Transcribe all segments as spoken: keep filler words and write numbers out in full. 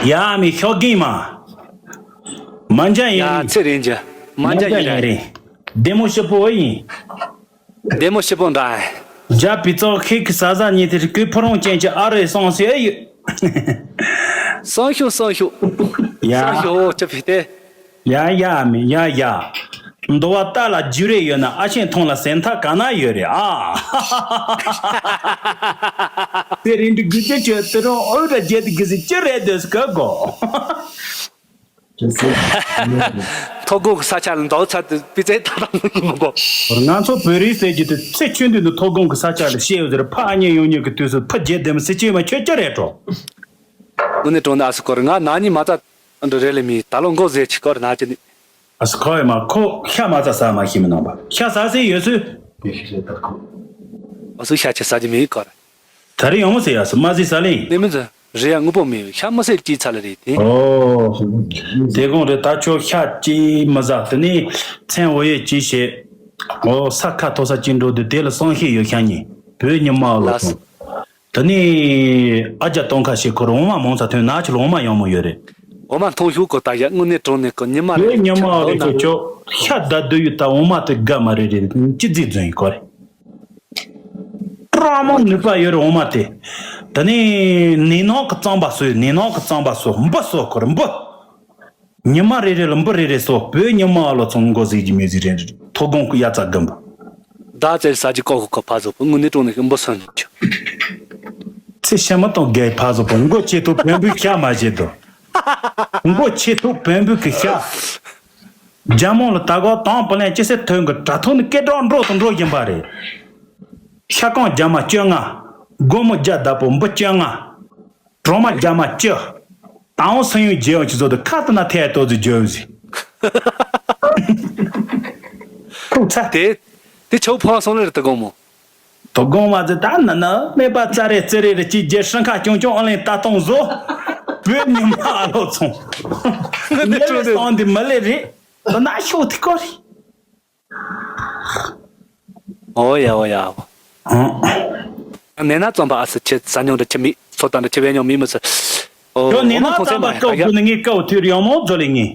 ཡ་མི་ཤོག་གིན་མ། མ་འཇའ་ཡིན་ཡ་རིང་། ཚེ་རིང་ཅན། མ་འཇའ་ཡིན་རིང་། བདེ་མོ་ཞེ་པོ་ཨེ་ཡིན། བདེ་མོ་ཞེ་པོ་འདྲ། རྒྱ་བི་ཙོག་ཁེག་གི་ས་ཟ་ཉི་ཐེར་ཀུའི་ཕུ་རོང་ཅན་གྱི་ཨ་རེ་སོང་སེ་ཨེ་ཡོད། སང་ཞོག་སང་ཞོག་ཡ། སང་ཞོག་ཅི་ཕི་ཏེ། ཡ་ཡ་མི་ཡ་ཡ། འདོ་བ་ལྟ་ལ་རྒྱུ་རེ་ཡོད་ན་ཨ་ཆེན་མཐོང་ལ་སེམས་ཐག་ག་ན་ཡོད་རེད་ཨ། དེ་རིང་འདི་དགུ་བརྒྱ་བཅུ་དུ་རུང་ཨོ་ར་རྒྱལ་དུ་དགུ་ཟི་ཅི་རེད་འདོད་སྐད་གོ། ཐོ་གོ་གི་ས་ཆ་ལ་འདོག་ཚར་དུ་པི་ཙེ་ཐ་ཐང་གི་མི་གོ། ང་ཚོ་བོད་རིགས་ཟེར་རྒྱུ་དེ་ཚེ་ཆུང་དུས་ནས་ཐོ་གོ་གི་ས་ཆ་ལ་ཤེས་ཡོད་ཟེར་ཕ་ཨ་མྱེས་ཡོང་མྱོང་གི་དུས་སུ་ཕ་རྒྱལ་དེ་མི་སྲིད་ཅེས་མ་ཁྱོད་ཅི་རེད་འགྲོ། དངོས་གནས་དྲང་གནས་ཨ་སི་སྐོར་ང་ན་ནི་མ་རྩ་འདི་རེད་ལེ་མི་ད་ལོ་མགོ་ཟེར་ཆི་སྐོར་ན་ཅི་ནི། ཨ་སི་ཁོ་ཡི་མ་ཁོ་ཤ་མ་རྩ་ཟ་མ་ཤི་མི་ནང་པ་ཤ་ཟ་སེ་ཡོད་སུ། ཨ་སུ་ཤ་ཆི་ཟ་ཅི་མི་ཡི་སྐོར། ད་རེ་ཡོང་མོ་ཟེར་ཡ་སུ་མ་ཟི་ས་ལེ། ནི་མི་ཟི་རེ་ཡ་དངོས་པོ་མི་ཤ་མི་སེར་ཅི་ཚ་ལ་རེད་དེ། ཨོ། དེ་གོང་རེ་ད་ཁྱོད་ཤ་ཅི་མི་ཟ་དེ་ནི་མཚན་འོ་ཡེ་ཅི་བྱེད། ཨོ་ས་ཁ་ཐོ་ས་ཅི་འགྲོ་དུས་དེ་ལ་སང་ཤེས་ཡོད་ཤ་ཉི་བོད་ཉི་མ་ལ་ལ་སོང་། དེ་ནས་ཨ་རྒྱ་སྟོན་ཁ་ཞིག་ཁོ་རང་འོ་མ་མང་ཙམ་ཐོན་ན་ཆུ་ལ་འོ་མ་ཡང་མོ་ཡོད་རེད། འོ་མ་འཐུང་ཞུགས་གོ་ད་ཡ་དངོས་གནས་དྲང་གནས་གོ་ཉི་མ་རེད་ཉི་མ་རེད་ཁྱོད་ཁྱོད་ཤ་ད་སྡོད་ཡོད་ད་འོ་མ་དེ་དགའ་མ་རེད་རེད་ཅི་རྫི་རྫུན་ཡིན་གོ་རེད། སྤྲང་མོ་ནུས་པ་ཡོད་རེད་འོ་མ་དེ། དེ་ནས་ནས་ནག་གི་རྩམ་པ་ཟོས་ནས་ནག་གི་རྩམ་པ་ཟོས་འབུ་ཟོས་གོ་རེད་འབུ། ཉི་མ་རེ་རེ་ལ་འབུ་རེ་རེ་གསོ་བོད་ཉི་མ་ལོ་ཚོང་མགོ་ཟིག་གི་མི་ཟིག་རེ་རེ་ཐོ་དགོང་གི་ཡ་ཙ་གམ་པ། ཟླ་ཙེར་ས་ཅི་ཀོ་ཁོ་ཁོ་ཕ་ཟོ་བོ་དངོས་གནས་དྲང་གནས་ཤི་འབུ་སོན་ཆུ། ཚེ་ཤ་མ་དང་རྒྱལ་ཕ་ཟོ་བོ་མགོ་ཆེ་ཐོ་བོན་པོའི་ཤ་མ་བྱེད་དོ། མགོ་ཆེ་ཐོ་བོན་པོའི་གི་ཤ། རྒྱ་མོ་ལ་ད་གོ་དང་པོ་ལན་ཅི་སེ་ཐོན་གི་དྲ་ཐོག་ནི་སྐད་གྲགས་འགྲོ་དང་འགྲོ་བཞིན་པ་རེད། ཤ་ཀང་རྒྱ་མ་བཅོ་ལྔ། སྒོ་མོ་རྒྱ་བདག་པོ་འབུ་བཅོ་ལྔ། གྲོག་མ་རྒྱ་མ་བཅུ། དང་བོ་སང་ཡོང་རྗེས་ཡོང་ཆུ་ཚོད་དུ་ཁ་ཏུ་ན་ཐེ་ཡ་ཏོ་ཙི་འཇོ་ཟི། ཐུག་ཚ། དེ་དེ་ཆོ་ཕོ་སོང་ལེར་དུ་དགོང་མོ། དོ་དགོང་བ་ཙི་ད་ན་ན་སྨད་པ་ཙ་རེ་ཙི་རེ་རེ་ཅི་རྒྱལ་སྲང་ཁ་ཀྱོང་ཀྱོང་ཨ་ལེན་ད་གཏོང་བཟོ། བོད་ཉི་མ་ཨ་ལོ་ཚོང་། ངེད་ལས་སོང་འདི་མི་ལེ་རེད། དོ་ན་ཤོག་ཐི་ཀོ་རི། ཨོ་ཡ་ཨོ་ཡ་ཨོ། ཨང་། ནས་ན་རྩོམ་པ་ཨ་སི་ཁྱེད་ས་ཉོ་འདྲ་ཁྱེད་མི་ཚོ་དང་འདྲ་ཁྱེད་བས་ཉོ་མི་མི་སི། ཨོ་ཁྱོད་ནས་ན་རྩོམ་པ་ཀའོ་ཁྱོད་ནི་ངའི་ཀའོ་ཐུར་ཡོང་མོ་ཛོ་ལེ་ངེ།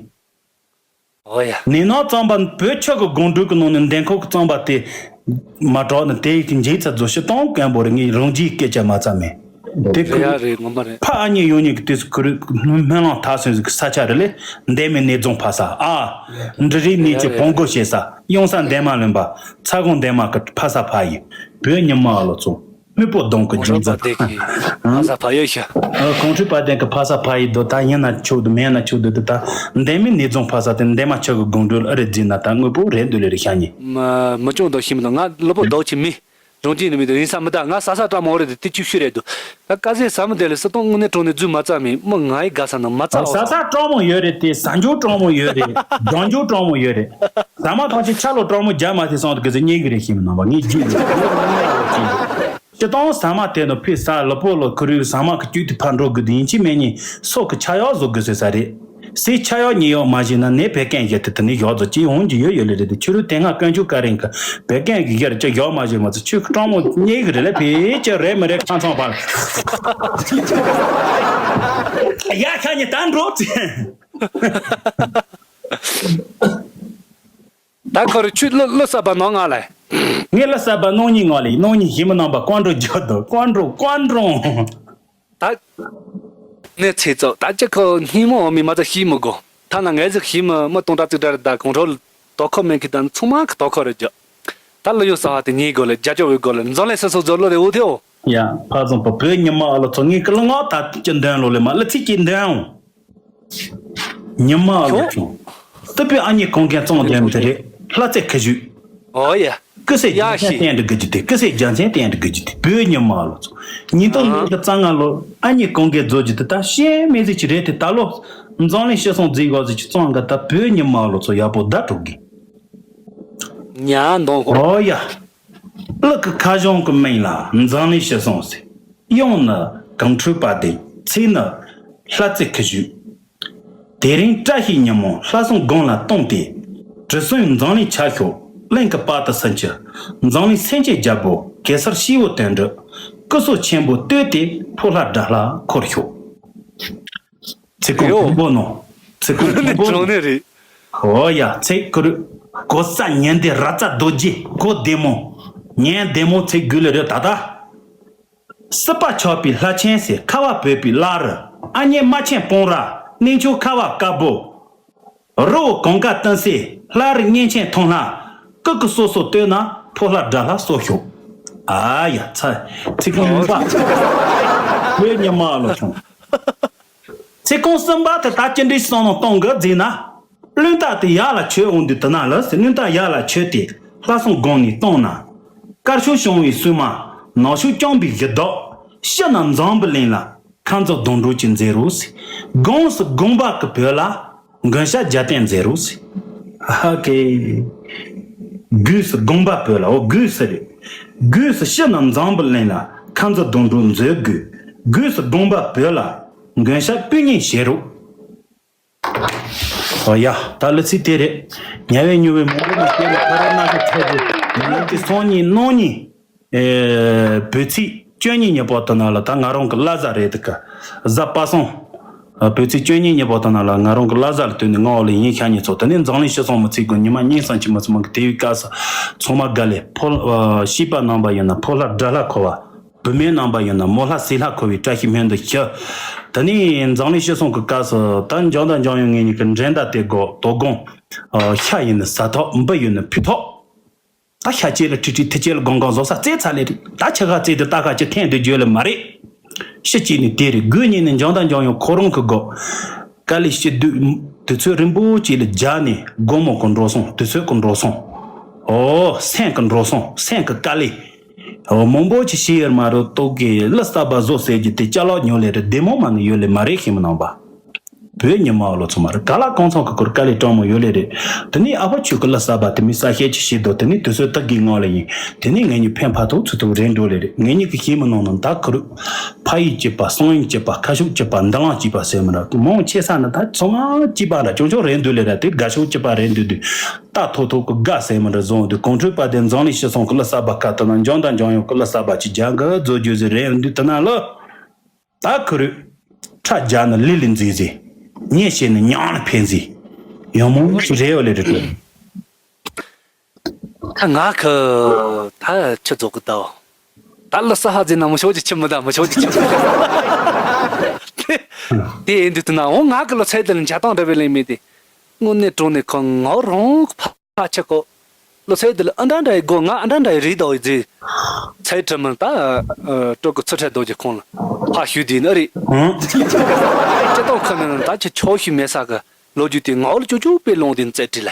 ཨོ་ཡ། ནས་ན་རྩོམ་པ་བོད་ཆོས་ཀྱི་སྒོམ་སྒྲུབ་ཀྱི་ནང་ནས་འདན་ཁོག་གི་རྩོམ་པ་དེ་མ་གྲགས་ནས་དེ་ཡིག་གི་འཇིག་ཚ་རྫོ་ཤི་སྟོང་སྐམ་པོ་རེ་ངའི་རང་རྒྱུའི་སྐད་ཆ་མ་ཚ་མེད། དེ་ཁུ་རེད་ཡ་རེད་ངོ་མ་རེད། ཕ་ཨ་མྱེས་ཡོང་ཉིད་ཀྱི་དུས་སུ་ཁུ་རུ་སྨོན་ལམ་ཐག་སོན་ཟིག་གི་ས་ཆ་རེ་ལས་འདན་མའི་ནས་རྫོང་ཕ་ས་ཨ། འབྲི་རིགས་ནས་ཀྱི་བོང་སྒོ་ཞེ་ས་ཡོང་ས་འདན་མ་ལོན་པ་ཚ་གོང་འདན་མ་གི་ཕ་ས་ཕ་ཡི་བོད་ཉི་མ་ཨ་ལོ་ཚོ་སྨུག་པོ་གདོང་གི་ཁོང་ཁྲོ་རྒྱུ་པ་མཚན། དེ་གི་ཕ་ས་ཕ་ཡོད་ཤ། ཨ་ཁོང་ཁྲོ་པ་དན་གི་ཕ་ས་ཕ་ཡི་དོ་ད་ཡིན་ན་ཆོག་དུ་མེད་ན་ཆོག་དུ་དུ་ད་འདན་མའི་ནས་རྫོང་ཕ་ས་དེ་འདན་མ་ཆོས་ཀྱི་སྒོམ་སྒྲུབ་ཨ་རེ་འཛིན་ན་ད་དངོས་པོ་རེད་འདུག་ལེ་རེ་ཤ་ཉི། མ་མི་ཅུང་དོ་ཤི་མི་དང་ང་ལོ་པོ་དོ་ཆི་མི། རང་གཅིག་ནི་མི་དེ་རིང་ས་མི་ད་ང་ས་ས་སྐྲག་མོ་རེད་དེ་དེ་བཅུ་བཞི་རེད་འདུག་ད་ཀ་ཟེ་ས་མི་དེ་ལ་སི་སྟོང་དངོས་གནས་དྲང་ནས་རྫུན་མ་རྩ་མེད་མི་ང་ཡི་དགའ་ས་ན་མ་རྩ་ས་ས་སྐྲག་མོ་ཡོད་རེད་དེ་ས་འཇོག་སྐྲག་མོ་ཡོད་རེད་རྒྱང་འཇོག་སྐྲག་མོ་ཡོད་རེད། ཟ་མ་ཐང་ཆེ་ཆ་ལོ་སྐྲག་མོ་རྒྱ་མ་དེ་སོང་དུ་གི་ཟེ་ཉེ་གི་རེད་ཤེས་མི་ནང་པ་ངས་རྒྱུད་རེད། སྤྱི་དང་ཟ་མ་དེ་ནི་ཕི་ས་ལ་པོ་ལོ་ཁུ་རུ་ཟ་མ་གི་བཅུད་དེ་ཕར་འགྲོ་དགོས་དེ་ཡིན་གཅིག་མེད་གཉིས་སོགས་ཀྱི་ཆ་ཡག་བཟོ་དགོས་ཟེར་ས་རེད། སའི་ཆ་ཡག་ཉེ་ཡག་མ་བྱས་ན་ནས་བད་ཀན་བཞི་དེ་དེ་ནས་ཡག་བཟོ་ཅི་འོང་གི་ཡོད་ཡོད་ལེ་རེད་དེ་ཆུ་རུ་དེ་སྔ་དཀོན་མཆོག་བཀའ་རིང་གི་བད་ཀན་གི་བཞི་རེ་ཅི་ཡག་མ་བྱས་མ་ཚོ་ཆུ་གི་སྤྲང་མོ་རྙེད་གི་རེད་ལེ་ཕི་ཅི་རེད་མི་རེད་ཁང་ཚང་པ་ཡ་ཁ་ཉི་ད་འགྲོ་ཅི། ད་ཁོ་རུ་ཆུ་ལོ་ལོ་ས་པ་ནང་ང་ལ། ངས་ལོ་ས་པ་ནང་ཉིན་ང་ལ་ནང་ཉིན་ཞིམ་མི་ནང་པ་ཀོན་འགྲོ་རྒྱག་དོ་ཀོན་འགྲོ་ཀོན་འགྲོ། ད། ནས་ཚེ་ཚོ་ད་ཅི་ཁོ་སྙིང་མོ་འོ་མི་མ་ཚ་ཤི་མི་དགོ་ཐ་ན་ངས་ཟིག་ཤི་མི་མི་སྟོང་ཕྲག་གཅིག་འདྲ་རེད་ད་གོང་ཁྲོ་དོ་ཁོ་མེད་ཁི་ད་ཚང་མ་གི་དོ་ཁོ་རེད་རྒྱུ། ད་ལོ་ཡོང་ས་བ་དེ་ཉིན་དགོ་ལེ་རྒྱ་ཅོ་བའི་དགོ་ལེ་འཛམ་གླིང་སི་སོ་ཛོ་ལོ་རེ་འུ་ཐེའོ། ཡ་ཕ་ཚང་པ་བོད་ཉི་མ་ཨ་ལོ་ཚོ་ངས་ཀི་ལོ་ང་ད་ཅི་འདོན་ལོ་ལེ་མ་ལི་ཚིག་ཅིག་འདོན་འོང་། ཉི་མ་ཨ་ལོ་ཁྱོད། ཁྱོད། ཏི་པི་ཨ་ཉི་གོང་གན་གཙང་ལྡན་དེ་རེད། ལྷ་རྩེ་ཁ་བཞུགས། ཨོ་ཡ། ཀི་སེ་རྒྱ་མཚན་བསྟན་དུ་དགོས་རྒྱུ་དེ་ཀི་སེ་རྒྱ་མཚན་བསྟན་དུ་དགོས་རྒྱུ་དེ་བོད་ཉི་མ་ཨ་ལོ་ཚོ། ཉིས་སྟོང་ཉི་ཤུ་རྩ་ལྔ་ལོ་ཨ་ཉི་གོང་གན་རྫོགས་རྒྱུ་དེ་ད་ཤེས་མེད་ཟིག་ཅི་རེད་དེ་ད་ལོ། འཛམ་གླིང་སྤྱི་སོང་འཛིན་གོ་ཟིག་ཅི་གཙང་ག་ད་བོད་ཉི་མ་ཨ་ལོ་ཚོ་ཡག་པོ་ད་གྲུབ་གི་ཉ་འདོང་གོ་ཨོ་ཡ། གླུ་གི་ཁ་གཞུང་གི་མིང་ལ་འཛམ་གླིང་སྤྱི་སོང་ཟེར། དབྱངས་ནི་གངས་ཁྲོད་པ་དེ། ཚིག་ནི་ལྷ་རྩེ་ཁུ་བཞུགས། དེ་རིང་བཀྲ་ཤིས་ཉིན་མོ་ལྷ་སྲུང་དགུང་ལ་བཏང་སྟེ། དྲི་བསུང་འཛམ་གླིང་ཆ་ཤོག་གླིང་གི་དཔའ་རྟུལ་སུམ་ཅུ། འཛམ་གླིང་སེམས་ཅན་རྒྱལ་པོ་གེ་སར་སྐྱེས་བུ་དོན་གྲུབ། སྐུ་སྲོག་ཆེན་པོ་བཏོད་དེ་ཕོ་ལྷ་དགྲ་ལྷ་འཁོར་ཤོག་ཚིག་རྐང་ཡོ། དང་པོ་ནོ། ཚིག་རྐང་དང་པོ་ནོ། ནི་རེད། ཨོ་ཡ། ཚིག་གུ་རུ། གོ་ས་ཉན་དེ་ར་ཙ་རྡོ་རྗེ་གོ་བདེ་མོ། ཉན་བདེ་མོ་ཚིག་དགོས་ལེ་རེད་ད་ད། སྲིད་པ་ཆགས་པའི་ལྷ་ཆེན་སྲས། ཁ་བ་བོད་པའི་བླ་རུ། ཨ་མྱེས་རྨ་ཆེན་སྤུངས་ར། གནས་མཆོག་ཁ་བ་དཀར་པོ། རི་བོ་གངས་དཀར་སྟོན་སའི། ལྷ་རི་གཉན་ཆེན་ཐང་ལྷ། སྐུ་གི་སོ་སོ་བསྟོད་ན། ཕོ་ལྷ་དགྲ་ལྷ་སོགས་ཤོག་ཨ་ཡ་ཚ། ཚིག་རྐང་གཉིས་པ། བོད་ཉི་མ་ལོ་ཆུང་། ཚིག་རྐང་གསུམ་པ་དེ་ད་ཅི་འདྲའི་བསམ་བློ་གཏོང་དགོས་ཟེར་ན། བློན་རྟགས་དེ་ཡར་ལ་ཆོས་འོང་དུས་དེ་ན་ལ་ཟེར། བློན་རྟགས་ཡར་ལ་ཆོས་དེ་ལྷ་སྲུང་སྒང་ནས་བཏང་ན། དཀར་ཕྱོགས་བྱུང་བའི་སྲུང་མ། ནག་ཕྱོགས་རྐྱང་པའི་གཞི་བདག་ཕྱི་ན་འཛམ་བུ་གླིང་ལ། ཁ་འཛག་གདོང་གྲོགས་ཀྱི་མཛེས་རོ་ཟེར། སྒོམ་སུ་སྒོམ་པ་གི་བོད་ལ། མགོན་ཞྭ་རྒྱལ་བསྟན་མཛེས་རོ་ཟེར། ཧ་ཀེ། སྒོམ་སུ་སྒོམ་པ་བོད་ལ། འོ་སྒོམ་སུ་རེད། སྒོམ་སུ་ཕྱི་ན་འཛམ་བུ་གླིང་ལ། ཁ་འཛག་གདོང་གྲོགས་མཛེས་དགོས། སྒོམ་སུ་སྒོམ་པ་བོད་ལ། མགོན་ཞྭ་སྤུན་གཉིས་བཞེས་རོགས། ཨོ་ཡ། ད་གླུ་ཚིག་དེ་རེད། ཉལ་བའི་མྱུར་བའི་མང་པོ་ནས་སྐྱེས་ནས་ཕ་རོལ་ན་ཁ་ཚད་ཀྱི་ཉིན་གྱི་སང་ཉིན་གནངས་ཉིན། ཨེ། བོད་ཚེས་བཅུ་གཉིས་ཉིན་པོ་དེ་ནང་ལ་ད་ང་རང་གི་བླ་གཟའ་རེད་དེ་ག་གཟའ་པ་སངས། ཨ། བོད་ཚེས་བཅུ་གཉིས་ཉིན་པོ་དེ་ནང་ལ་ང་རང་གི་བླ་གཟའ་ལ་བསྟུན་ནས་ང་འོག་ལ་ཡིན་ཤ་ཉེ་ཚོ། དེ་ནས་འཛམ་གླིང་སྤྱི་ཚོགས་མི་ཚེ་དགོས་ཉི་མ་གཉིས་སང་ཅི་མ་ཚོ་མང་གི། དེ་བའི་སྐབས་སུ་ཚང་མ་དགའ་ལས་ཕོ། ཨ། བྱིས་པ་རྣམ་པ་ཡིན་ན་ཕོ་ལྷ་དགྲ་ལྷ་འཁོར་བ། བུད་མེད་རྣམ་པ་ཡིན་ན་མོ་ལྷ་སྲས་ལྷ་འཁོར་བའི་བཀྲ་ཤིས་སྨོན་འདུན་ཞུ། ད་ནི་འཛམ་གླིང་སྤྱི་སྲུང་གི་སྐབས་སུ་ད་འཇང་དང་འཇང་ཡོང་ངེད་གཉིས་ཀྱི་འགྲན་ཟླ་དེ་དགོས་དོ་དགོང་། ཤ་ཡིན་ན་ཟ་ཐོག་འབུ་ཡིན་ན་ཕུད་ཐོག་ད་ཤ་ཅེ་ལ་ཁྲི་ཁྲི་ཐི་ཅེ་ལ་གང་གང་བཟོ་ས་རྩེ་ཚ་ལེ་རེད། ད་ཆ་ག་རྩེ་དུ་ད་ག་ཅི་འཐེན་དུ་བརྗོད་ལེ་མ་རེད། ཤི་ཅེ་ནི་དེ་རེད། དགོས་ཉིན་ནི་འཇང་དང་འཇང་ཡོང་ཁོ་རང་གི་དགོས། དཀའ་ལས་ཤི་དུས་དུས་ཚོད་རིང་པོ་ཅིག་ལ་རྒྱ་ནས་དགོང་མོ་གི་འགྲོ་སོང་། དུས་ཚོད་གི་འགྲོ་སོང་། ཨོ་སེམས་གི་འགྲོ་སོང་། སེམས་གི་དཀའ་ལས། འོ་མང་པོ་ཅིག་ཤེས་ཡོད་མ་རེད། ཏོག་གི་གླུ་གསར་པ་བཟོ་ཟེར་གྱི་དེ་ཅ་ལག་ཉོ་ལེ་རེད། བདེ་མོ་མ་ནི་ཡོད་ལེ་མ་རེད། ཤེས་མི་ནང་པ། བོད་ཉི་མ་ལོ་ཚོ་མ་རེད། ག་ལ་གང་ཚང་གི་སྐོར་དཀའ་ལས་སྤྲང་མོ་ཡོད་ལེ་རེད། དེ་ནས་ཨ་ཕ་ཆོས་ཀྱི་གླུ་གསར་པ་དེ་མི་ས་ཤེད་ཅིག་ཤེས་དོ། དེ་ནས་དུས་ཚོད་ད་གི་ངང་ལ་ཡིན། དེ་ནས་ངེད་གཉིས་ཕན་ཕ་ཐོག་ཚུ་ཐུག་རེད་འགྲོ་ལེ་རེད། ངེད་གཉིས་ཀྱི་ཤེས་མི་ནང་ན་ད་ཁུ་རུ། ཕ་ཡིས་གཅིག་པ། སང་ཡིས་གཅིག་པ། ཁ་ཤུགས་གཅིག་པ། འདི་ལང་གཅིག་པ་ཟེར་མི་ར་མང་ཆེ་ས་ན་ད་ཚང་མ་གཅིག་པ་འདྲ་ཅུང་ཅུང་རེད་འདུག་ལེ་ར། དེ་དགའ་ཤོག་གཅིག་པ་རེད་འདུག་དུས། ད་ཐོག་ཐོག་གི་དགའ་ཟེར་མི་འདྲ་བཟུང་དུས། གོང་འཕྲོས་པ་དེ་འཛམ་གླིང་སྤྱི་སོང་གི་གླུ་གསར་པ་ཁ་ཐུག་ན་འཇང་དང་འཇང་ཡོང་གི་གླུ་གསར་པ་ཅིག་རྒྱ་འགི་རྫོ་རྒྱུ་ཟེར་རེད་འདུག་དེ་ན་ལོ། ད་ཁུ་རུ། ཁྲ་རྒྱ་ནི་ལི་ལི་མཛེས་མཛེས། ཉེ་ཤེས་ནི་ཉང་ལ་ཕན་མཛེས། ཡང་མོ་ངུ་ཅི་རེད་ཡོད་ལེ་རེད་དོ། ད་ང་ཁི་ད་ཆི་རྫོགས་གི་ད། ད་ལ་ས་ཧ་ཛི་ན་མི་ཤོག་ཅི་ཆི་མི་ད་མི་ཤོག་ཅི་ཆི་མི་ད། དེ་ཡིན་དུས་ད་ན་འོ་ང་གི་ལོ་ཚད་དེ་ལ་འཇའ་ཐང་འདྲ་བའི་ལེན་མེད་དེ། དངོས་གནས་དྲང་གནས་ཁོ་ངའོ་རང་ཕ་ཆེ་ཁོ། ལོ་ཚད་དེ་ལ་ཨ་འདྲ་འདྲ་ཡི་སྒོ་ང་ཨ་འདྲ་འདྲ་ཡི་རིགས་དོ་ཡི་ཛི། ཚད་དྲི་མི་ད། སྤྲོ་གི་ཚུ་ཁྲལ་རྡོ་རྗེ་ཁོང་ལ་ཕ་ཞུས་དེ་ནི་རེད། ཅི་ཏོང་ཁ་ནི་ད་ཆི་ཆོག་ཤི་མེད་ས་གི་ལོ་རྒྱུས་དེ་ངའོ་ལ་ཅོ་ཅོ་པའི་ལོང་དེ་ནི་ཚད་དྲི་ལ།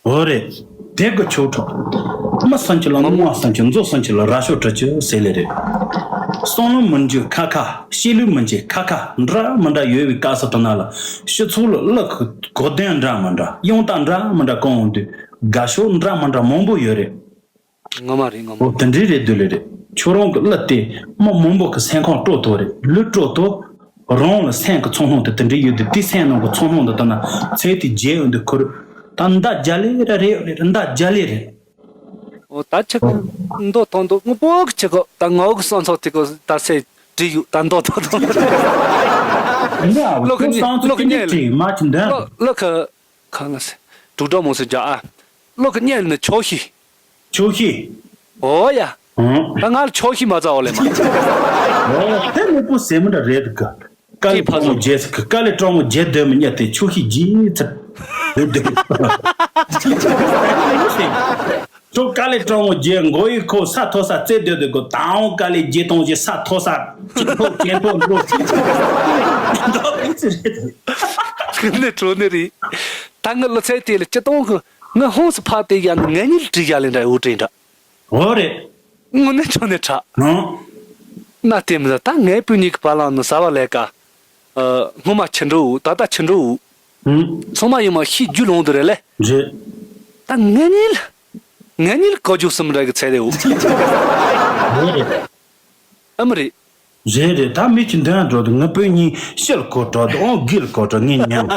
འོ་རེད། དེ་གི་ཆོས་གྲོགས། མི་སུན་གྱི་ལ་ནི་དམངས་སུན་གྱི་མཛོ་སུན་གྱི་ལ་ར་ཤོ་གྲི་གྱི་ཟེར་ལེ་རེད། བསམ་བློ་མི་འཇུ་ཁ་ཁ། ཤེས་ལུགས་མི་འཇུ་ཁ་ཁ། འདྲ་མི་འདྲ་ཡོད་པའི་སྐབས་སུ་དུ་ན་ལ། སྤྱི་ཚོགས་ལ་གླུ་གི་གོ་དོན་འདྲ་མི་འདྲ། དབྱངས་རྟ་འདྲ་མི་འདྲ་གང་འོང་དུས། དགའ་ཤོས་འདྲ་མི་འདྲ་མང་པོ་ཡོད་རེད། ངོ་མ་རེད་ངོ་མ། འོ་དེ་འདྲའི་རེད་འདུག་ལེ་རེད། ཁྱོད་རང་གི་གླུ་དེ་མི་མང་པོ་གི་སེམས་ཁོང་སྤྲོ་ཐུབ་རེད། ལུས་སྤྲོ་ཐུབ། རང་ལ་སེམས་ཀྱི་ཚོར་སྣང་དེ་དེ་འདྲའི་ཡོད་དུས། དེ་སེམས་ནང་གི་ཚོར་སྣང་འདི་ལྟ་ན་ཚེ་དེ་རྒྱལ་ཡོང་དུས་ཁུར། ད་མདའ་རྒྱ་ལེ་ར་རེད་རེད། མདའ་རྒྱ་ལེ་རེད། འོ་ད་ཆི་གོ། མདོ་ཐོང་འདུག་དངོས་པོ་གི་ཆི་གོ། ད་ངའོ་གི་སང་ཚོགས་དེ་གོ་ད་སེ་བྲིས་ཡོད། ད་མདོ་ཐོང་འདུག་འདི་ཨ་བློ་གི་གཉེར་བློ་གི་གཉེར་ལ་མ་ཅི་འདོན་བློ་བློ་གི་གང་ལ་སེ་དྲུག་སྒྲ་མོ་སེ་རྒྱ་ཨ་བློ་གི་གཉེར་ནི་ཆོག་ཤི། ཆོག་ཤི། ཨོ་ཡ། ཨང་། ད་ང་ལ་ཆོག་ཤི་མ་ཚ་བ་ལེ་མ། ཨོ་དེ་མི་པོ་ཟེར་མི་འདྲ་རེད་གི། དཀའ་ལས་ཕ་སྤྲང་མོ་ཚོ་རྗེས་སུ་གི། དཀའ་ལས་སྤྲང་མོ་རྗེས་སྡོད་མི་ཉལ་ཏེ་ཆོག་ཤི་རྗེས་ཚར། སྡོད་སྡོད། ཁྱོད་དཀའ་ལས་སྤྲང་མོ་རྗེས་མགོ་ཡི་ཁོ་ས་མཐོ་ས་རྩེ་སྡོད་སྡོད་གོ། ད་འོང་དཀའ་ལས་རྗེས་གཏོང་རྗེས་ས་མཐོ་ས་ཅི་ཐོག་ཅན་ཐོག་འགྲོ། འདོག་མི་ཚེ་རེད། ཁྱོད་ནི་གྲོ་ནི་རེད། ད་ངི་ལོ་ཚད་དེ་ལ་སྤྱི་གཏོང་གི་ངི་ཧོང་སུ་ཕ་དེ་ཡ་ནི་ངེད་གཉིས་ལ་བྲིས་ཡ་ལེ་འདྲ་འུ་བྲིས་འདྲ། འོ་རེད། དངོས་གནས་ཆོག་ནས་ཁྲག་ཨང་། ན་དེ་མི་ཟ་ད་ངའི་སྤུན་གཉིས་ཀྱི་བར་ལ་ནི་ཟ་བ་ལས་ཀ། ཨ། སྔོན་མ་ཆི་འགྲོ་འུ་ད་ལྟ་ཆི་འགྲོ་འུ། ཨང་། ཚང་མ་ཡིན་མ་ཤི་རྒྱུ་ལོང་དུ་རེད་ལེ། རེད། ད་ངེད་གཉིས་ལ། ངེད་གཉིས་ལ་བཀའ་བརྒྱུད་གསུམ་འདྲ་གི་ཚད་རེད་འུ། རེད་རེད། ཨ་མི་རེད། རེད་རེད། ད་མི་གཅིག་འདོན་འགྲོ་དུས་ངའི་སྤུན་གཉིས་ཤི་ལ་གོ་འགྲོ་དུས་ཨང་། སྒིལ་གོ་འགྲོ་ངས་ཉན།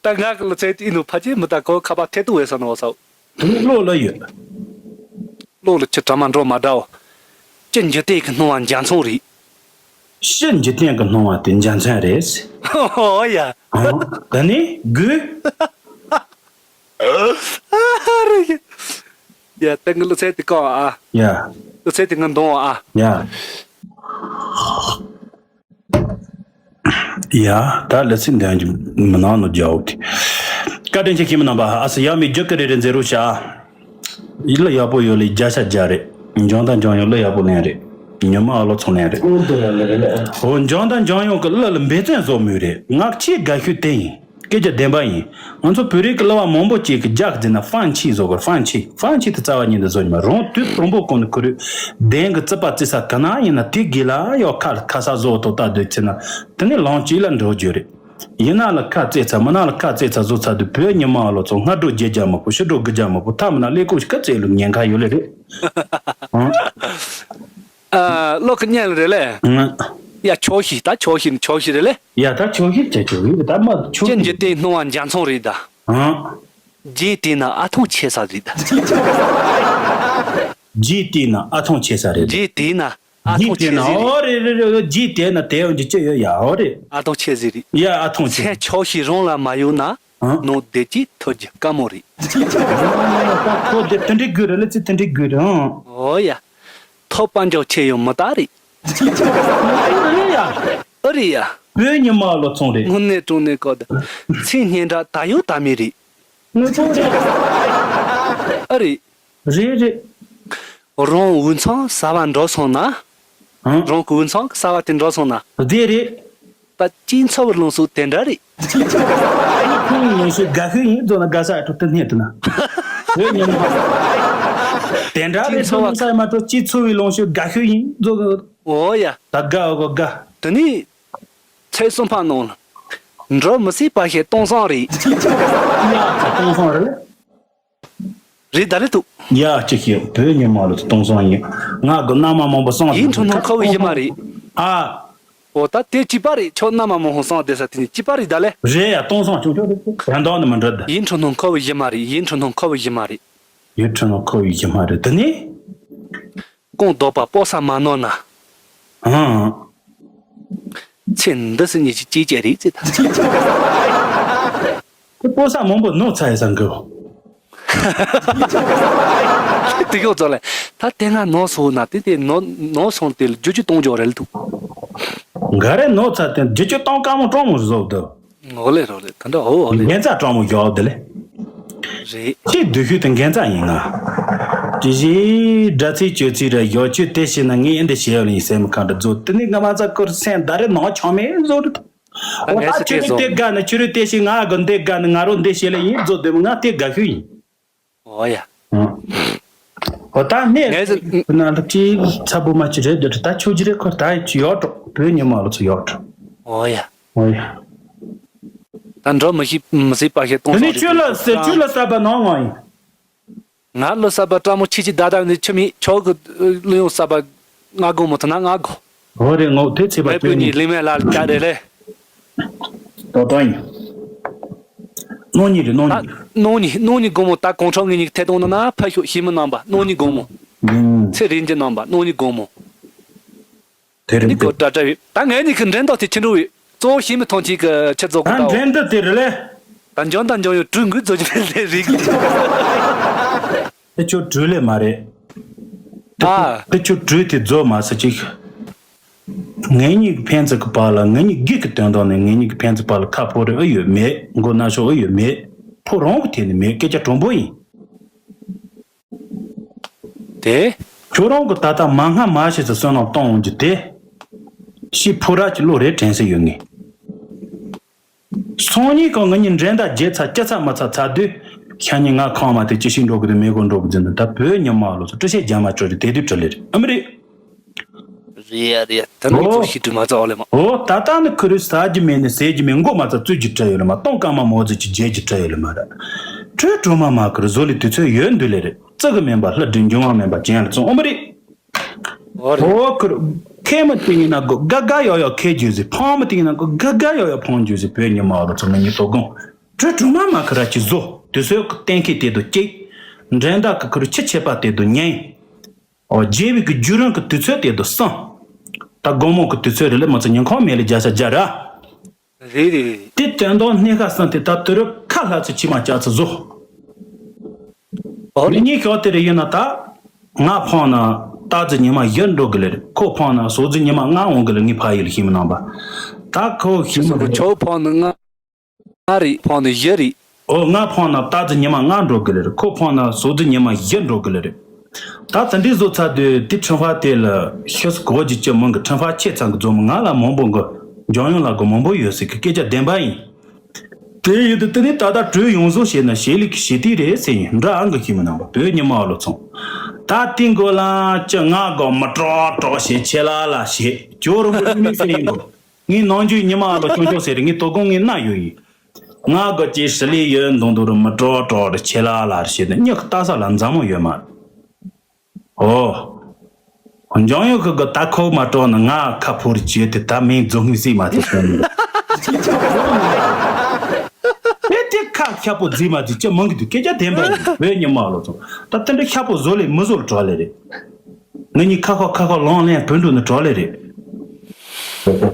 ད་ང་གི་ལོ་ཚད་དེ་ཡིན་ནོ་ཕ་ཆེ་མི་ད་གོ་ཁ་པ་ཐེ་ཏུ་བས་ས་ནོ་བ་སའོ། དེ་ནི་བློ་ལ་ཡོད། བློ་ལ་ཁྱི་གྲ་མ་འགྲོ་མ་འདྲའོ། ཁྱི་འཇིག་རྟེན་གྱི་སྣང་བ་འཇའ་ཚོན་རེད། ཕྱི་འཇིག་རྟེན་གྱི་སྣང་བ་དེ་འཇའ་ཚོན་རེད། ཨོ་ཡ། ཨང་། ད་ནི་དགོས། ཡ། ད་ངའི་གླུ་ཚན་དེ་བཀག་ཨ། ཡ། གླུ་ཚན་དེ་ང་འདོན་ཨ། ཡ། ཡ། ད་གླུ་ཚན་འདོན་གྱི་མི་ནང་ནོ་རྒྱའོ་དེ། བཀའ་དྲིན་ཆེ་ཁྱིམ་མི་རྣམ་པ། ཨ་སི་ཡ་མི་རྒྱུད་ཀྱི་རེ་རེ་མཛད་རོགས་བྱ། ཡིད་ལ་ཡག་པོ་ཡོད་ལེ་རྒྱ་ཤ་རྒྱ་རེད། འཇང་དང་འཇང་ཡོད་ལ་ཡག་པོ་ལེན་རེད། ཉི་མ་ཨ་ལོ་ཚོང་ལེན་རེད། ཨོ་འཇང་དང་འཇང་ཡོད་ཀྱི་གླུ་ལ་འབད་བརྩོན་བཟོ་མུས་རེད། ངག་ཆེས་དགའ་ཤོས་དེ་ཡིན། སྐད་ཆ་བདེན་པ་ཡིན། ང་ཚོ་བོད་རིགས་ཀྱི་གླུ་བ་མང་པོ་ཅིག་གི་རྒྱག་ཟིན་ན་ཧྥང་ཆི་བཟོ་དགོས། ཧྥང་ཆི། ཧྥང་ཆི་དེ་རྩ་བ་ཉིད་དུ་བཟོ་ཉི་མ་རང་དུས་དང་པོ་གོང་དུ་ཁུར་ཡོད། གདན་གྱི་རྩིག་པ་རྩི་ས་ག་ན་ཡིན་ན་དེ་དགེ་ལ་ཡོད་ཁ་ལ་ཁ་ས་བཟོ་ཐོག་ལྟ་སྡོད་ཚེ་ན་དེ་ནི་ལོང་ཅི་ལ་འགྲོ་རྒྱུ་རེད། ཡིན་ན་ལ་ཁ་རྩེ་ཚ་མི་ན་ལ་ཁ་རྩེ་ཚ་བཟོ་ཚ་དུས་བོད་ཉི་མ་ལོ་ཚོ་སྔ་དྲོ་བརྒྱད་བརྒྱ་མ་པོ་ཕྱི་དྲོ་དགུ་བརྒྱ་མ་པོ་ཐ་མི་ན་ཀླད་ཀོར་ཞིག་ག་རྩེ་ལུགས་ཉེན་ཁ་ཡོད་ལེ་རེད། ཨ། བློ་ཁ་གཉན་ལ་རེད་ལེ། ཡ་ཆོག་ཤི་ད་ཆོག་ཤི་ནི་ཆོག་ཤི་རེད་ལེ། ཡ་ད་ཆོག་ཤི་ཆ་ཆོག་ཤི་ད་མ་ཆོག་ཅན་ཤི། གྱི་དེ་སྣང་བ་འཇའ་ཚོན་རེད་ད། ཨང་། རྗེས་དེ་ན་ཨ་ཐང་ཆད་ས་རེད་ད། རྗེས་དེ་ན་ཨ་ཐང་ཆད་ས་རེད། རྗེས་དེ་ན་ཨ་ཐང་རྗེས་དེ་ཆད་ན་ཟིག་རེད། ཨོ་རེད་རེད་རེད། རྗེས་དེ་ན་དེ་འོན་གྱི་ཅི་ཡོད་ཡ་ཨོ་རེད། ཨ་ཐང་ཆད་ཟིག་རེད། ཡ་ཨ་ཐང་ཆད། ཚེ་ཆོག་ཤི་རང་ལ་མ་ཡོད་ན། ཨང་། ནོ་བདེ་སྐྱིད་ཐོབ་རྒྱུ་དཀའ་མོ་རེད། ད་ཁོ་དེ་དེ་འདྲའི་དགོས་རེད་ལ་ཚེ་དེ་འདྲའི་དགོས་རེད་ཨང་། ཨོ་ཡ། ཐོབ་པ་འཇོག་ཆེ་ཡོང་མི་ལྟ་རེད། རེད་ཡ། ཨ་རེད་ཡ། བོད་ཉི་མ་ལོ་ཚོང་རེད། དངོས་གནས་དྲང་གནས་ཀོ་ད། ཚེ་སྙན་གྲགས་ད་ཡོད་ད་མེད་རེད། དངོས་པོ་རེད། ཨ་རེད། རེད་རེད། རང་དབུས་མཚམས་གསར་བ་འགྲོ་སོང་ན། ཨང་། རང་གི་དབུས་མཚམས་གསར་བ་དེ་འགྲོ་སོང་ན། བདེ་རེད། ད་སྐྱིད་འཚོ་བར་ལོངས་སུ་དེ་འདྲ་རེད། ཁོང་ལོངས་སུ་དགའ་ཤོས་ཡིན་རྫོགས་ན་དགའ་ས་ཨ་ཁྲོ་དེ་སྣེ་དུ་ན། བོད་ཉམས་པ། དེ་འདྲ་རེད། ཁྲོ་ལོངས་ས་མ་ཁྲོ་སྐྱིད་འཚོ་བའི་ལོངས་སུ་དགའ་ཤོས་ཡིན་རྫོགས། ཨོ་ཡ། ད་དགའ་འོ་དགའ། དེ་ནས་ཚེས་གསུམ་པ་ནང་ལ། འགྲོ་མི་སྲིད་པ་ཞིག་སྟོང་སང་རེད། ཡ་ཚ་སྟོང་སང་རེད། རེད་ད་རེད་འདུག་ཡ་གཅིག་ཤིག་བོད་ཉི་མ་ལོ་སྟོང་སང་ཡིན། ང་གི་མནའ་མ་མང་པོ་སང་ཡིན་འཕྲོ་སྣང་ཁ་བོ་ཡིན་མ་རེད། ཨ། ཨོ་ད་དེ་གཅིག་པ་རེད། ཁྱོད་མནའ་མ་མང་པོ་སང་བསྡད་ས་དེ་ནི་གཅིག་པ་རེད་ད་ལེ། རེད་ཡ་སྟོང་སང་ཆུང་ཆུང་རེད། རང་དོན་ནི་མི་འདྲ་ད། ཡིན་འཕྲོ་སྣང་ཁ་བོ་ཡིན་མ་རེད། ཡིན་འཕྲོ་སྣང་ཁ་བོ་ཡིན་མ་རེད། ཡིན་འཕྲོ་སྣང་ཁ་བོ་ཡིན་མ་རེད་དེ་ནི། ཀོང་ལྡོག་པ་སྤོ་ས་མ་ནོར་ན། ཨང་། ཚེ་འདི་སྲིད་གཉིས་ཀྱི་སྐྱིད་ཀྱི་རེད་ཅེས་ད། ཁོ་སྤོ་ས་མང་པོ་ནོར་ཚར་ཡོད་ས་འགི། དེ་ཡོད་ཙང་ལས་ད་དེ་སྔ་ནོར་སོང་ན་དེ་དེ་ནོར་ནོར་སོང་དེ་ལ་བསྒྱུར་བཅོས་གཏོང་རྒྱུ་རེད་འདུག་འགའ་རེ་ནོར་ཚར་དེ་བསྒྱུར་བཅོས་གཏོང་དཀའ་མོ་གྲོང་མོ་བཟོ་འདུག་འོ་ལེ་རོ་ལེ་ད་འདྲ་འོ་འོ་ལེ། འགན་རྩ་དྲང་མོ་ཞོག་དེ་ལེ། རེད། ཁྱེད་སྡུག་ཤོས་དེ་འགན་རྩ་ཡིན་ང་། ཅི་ཞིག་དགྲ་ཚིག་གཅོད་ཚིག་ར་ཞོག་ཁྱོད་དེ་བྱས་ན་ངས་ཨེ་འདི་བྱས་ཡོད་ལ་ཡིན་སེམས་ཁ་འདྲ་རྫོགས་དེ་ནི་ང་མ་ཚ་ཁུར་སེམས་ད་རེ་ནང་ཆང་མེད་བཟོ་རེད། འོ་ད་ཁྱོད་རེ་དེ་དགའ་ནི་ཁྱོད་རེ་དེ་བྱས་ང་གི་འདི་དགའ་ནི་ང་རོ་འདི་བྱས་ལ་ཡིན་རྫོགས་དེ་ང་དེ་དགའ་ཤོས་ཡིན། ཨོ་ཡ། ཨོ་ད་ནས་ངས་ཟེར། ཁོ་ན་ལ་ཅི་ཚ་པོ་མ་ཅི་རེད་འདོད་ད་ཆོས་ཅི་རེད་ཁོ་ད་ཡོད་འགྲོ་བོད་ཉི་མ་ལོ་ཚོ་ཡོད་འགྲོ། ཨོ་ཡ། ཨོ་ཡ། ད་འགྲོ་མི་ཤེས་མི་སྲིད་པ་ཞིག་གཏོང་དེ་ནས་སོང་ཆོས་ལ་ཟེར་ཆོས་ལ་ཟབ་པ་ནང་ངོ་ཡིན། ང་ལོ་ཟབ་པ་སྤྲ་མོ་ཆི་ཆི་ད་ད་ནི་ཆི་མི་ཆོག་གི་ལོ་ཡོང་ཟབ་པ་ང་དགོང་མོ་ཐ་ན་ང་དགོ། ཨོ་རེད་ངོ་དེ་ཚེ་པ་མེ་བོད་ཉི་ལི་མེ་ལ་ལ་ད་རེད་ལེ། ཏོ་ཏོ་ཡིན། གནོད་ཉིན་རེད་གནོད་ད་ཉིན། གནོད་ཉིན་གནོད་ཉིན་དགོང་མོ་ད་གོང་ཁྲོ་ངེད་གཉིས་ཐད་གཏོང་ནང་ན་ཕ་ཤོག་ཤི་མི་རྣམ་པ་གནོད་ཉིན་དགོང་མོ། ཡིན། ཚེ་རིང་རྒྱུ་རྣམ་པ་གནོད་ཉིན་དགོང་མོ། དེ་རིང་ནི་གོ་དྲ་དྲ་བི་ད་ངེད་གཉིས་ཀྱི་འགྲན་ཟླ་དེ་ཆི་འགྲོ་བི་གཙོ་བོ་ཤི་མི་ཐོན་ཆེད་ཀྱི་ཆི་རྫོགས་ཀྱི་ད་ད་འགྲན་ཟླ་དེ་རེད་ལེ། ད་འཇོན་ད་འཇོན་ཡོད་གྲུ་འགུལ་རྫོགས་ཀྱི་མེད་ལེ་རིག་ལེ། དེ་ཆོ་གྲུ་ལེ་མ་རེད། ཨ། དེ་ཆོ་གྲུ་དེ་རྫོགས་མ་ཟེར་ཅིག་ངེད་གཉིས་ཀྱི་ཕན་ཚུན་གྱི་བར་ལ་ངེད་གཉིས་སྒེར་གྱི་དོན་དག་ནས་ངེད་གཉིས་ཀྱི་ཕན་ཚུན་བར་ལ་ཁ་ཕོ་རེ་ཨེ་ཡོད་མེད་མགོ་ན་ཤོག་ཨེ་ཡོད་མེད་ཕོ་རང་གི་ཐད་ནས་མེད་སྐད་ཆ་དྲང་པོ་ཡིན། དེ། ཁྱོད་རང་གི་ད་ལྟ་མ་སྔ་མ་ཕྱི་ཚུལ་བསོད་ནམས་གཏོང་འོང་རྒྱུ་དེ། ཤི་ཕོ་ར་གྱི་བློ་རེ་དྲན་སྲིད་ཡོད་ངེས། སང་ཉིན་གང་ང་གཉིས་འགྲན་ཟླ་བརྗེད་ཚར་སྐྱ་ཚར་མ་ཚར་ཚར་དུས། ཤ་ཉིན་ང་ཁང་མ་དེ་ཅི་ཞིག་འགྲོ་གི་དུ་མེ་གོ་འགྲོ་གི་འཛིན་དུ་ད་བོད་ཉི་མ་ལོ་ཚོ་ཀྲི་ཤེ་རྒྱ་མ་ཅོ་རི་དེ་དུས་ཀྲི་ལེ་རེད་ཨ་མི་རེད། རེད་ཡ་རེད་ཡ་ད་ནི་ཨོ། ཚོ་ཤི་དུས་མ་ཚར་ཨོ་ལེ་མ། ཨོ་ད་ལྟ་ནི་ཁུ་རུ་ཟ་རྒྱུ་མེད་ནི་ཟས་རྒྱུ་མེད་མགོ་མ་ཚར་བཙུད་རྒྱུ་ཀྲི་ཡོད་ལེ་མ་གཏོང་ཀ་མ་མོ་ཟི་ཅི་རྒྱལ་རྒྱུ་ཀྲི་ཡོད་ལེ་མ་ར། ཁྲོས་གྲོ་མ་མ་ཁུ་རུ་བཟོ་ལི་དུས་ཚོད་ཡོད་འདུག་ལེ་རེད་ཙི་གི་མེན་པ་ལྷ་དྲིན་འབྱུང་བ་མེན་པ་ཅན་ལ་བཙོང་ཨོ་མི་རེད། ཨོ་རེད། ཨོ་ཁུར། ཁེ་མ་ཏིང་ཡིན་ན་གོ་དགའ་དགའ་ཡོ་ཡོ་ཁེ་རྒྱུ་ཟི་ཕང་མ་ཏིང་ཡིན་ན་གོ་དགའ་དགའ་ཡོ་ཡོ་ཕང་རྒྱུ་ཟི་བོད་ཉི་མ་ཨོ་རོ་ཚོ་ང་ཉི་ཏོ་གོང་། གྲོས་གྲོ་མ་མ་ཁུ་ར་ཅི་བཟོ་དུས་ཚོད་ཀྱི་གཏན་འཁེལ་དེ་དུ་གཅིག་འགྲན་ཟླ་གི་ཁུར་ཆི་ཆད་པ་དེ་དུ་ཉན། ཨོ་རྒྱལ་བའི་གི་རྒྱུ་རང་གི་དུས་ཚོད་དེ་དུ་སང་། ད་དགོང་མོ་གི་དུས་ཚོད་རེད་ལ་མ་ཚད་ཉིན་གང་མེད་ལ་བརྒྱ་ཆ་བརྒྱ་ར། རེད་རེད་རེད། དེ་དོན་དག་སྣེ་ཁ་གསུམ་དེ་ད་དུས་རབས་ཁ་ལྷག་ཚེ་ཕྱི་མ་ལྕགས་ཚེ་བཟོ། ཨོ་རེད། ངས་ཁྱོད་དེ་རེ་ཡིན་ན་ད། ང་ཕང་ན་རྟ་རྫི་ཉི་མ་བཞི་འགྲོ་གི་ལེ་རེད། ཁོ་ཕང་ན་ཟོག་རྫི་ཉི་མ་ལྔ་འོང་གི་ལེ། ངའི་ཕ་ཡུལ་ལ་ཤི་མི་ནང་པ། ད་ཁོ་ཤི་མི་ཁྱོད་ཕང་ན་ལྔ། ཨ་རེད། ཕང་ནི་བཞི་རེད། ཨོ་ང་ཕང་ན་རྟ་རྫི་ཉི་མ་ལྔ་འགྲོ་གི་ལེ་རེད། ཁོ་ཕང་ན་ཟོག་རྫི་ཉི་མ་བཞི་འགྲོ་གི་ལེ་རེད། ད་དེ་འདྲའི་བཟོ་ཚར་དུས་དེ་ཁྲིམས་ཧྥ་དེ་ལ་ཤི་སི་གོ་ཇི་ཅི་མང་གི་ཁྲིམས་ཧྥ་ཆེ་ཚང་གི་འཛོམས། ང་ལ་མང་པོ་གི་འཇང་ཡོང་ལ་གི་མང་པོ་ཡོད་ཟེར་གི་སྐད་ཆ་བདེན་པ་ཡིན། དེ་ཡིན་དུས་དེ་ནས་ད་ལྟ་གྲོས་ཡོངས་བཟོ་བྱས་ན་བྱེད་ལས་ཀྱི་བྱེད་དུས་རེད་ཟེར་ཡིན་འདྲ་ཨང་གི་ཤི་མི་ནང་པ་བོད་ཉི་མ་ཨ་ལོ་ཚོང་། ད་དེ་འགོ་ལ་ཅི་ང་གི་མི་དྲག་དྲག་བྱེད་ཆེ་ལ་ལ་བྱེད་ཇོ་རུ་མི་མི་ཟེར་ཡིན་གོ། ངའི་ནང་རྒྱུད་ཉི་མ་ཨ་ལོ་ཤོང་ཆོག་ཟེར་རེད། ངའི་དོ་དགོང་ངའི་སྣ་ཡོད་ཡིན། ང་གི་ཅི་ཧྲི་ལི་ཡོད་མདོང་དུ་རུ་མི་དྲོ་དྲོ་རུ་ཆེ་ལ་ལ་རུ་བྱེད་ནི་མྱི་གི་ལྟ་ས་ལ་མཛའ་མོ་ཡོད་མ་རེད། ཨོ། འཇང་ཡོད་གི་གི་ད་ཁོ་མ་དྲོ་ན་ང་ཁ་ཕོ་རུ་བྱེད་དེ་ད་མིང་རྫོང་ངི་སྲིད་མ་ཐེ་སོང་། དེ་དེ་ཁ་ཁྱ་པོ་རྫི་མ་རྫི་ཅི་མང་གི་དུས་སྐད་ཆ་བདེན་པ་ཡིན་བོད་ཉི་མ་ཨ་ལོ་ཚོ། ད་དེ་འདྲ་ཁྱ་པོ་བཟོ་ལས་མི་བཟོ་ལ་གྲོགས་ལས་རེད། ང་གཉིས་ཁ་ཁ་ཁ་ཁ་ལོང་ལེན་བུ་འགྲོ་ནི་གྲོགས་ལས་རེད།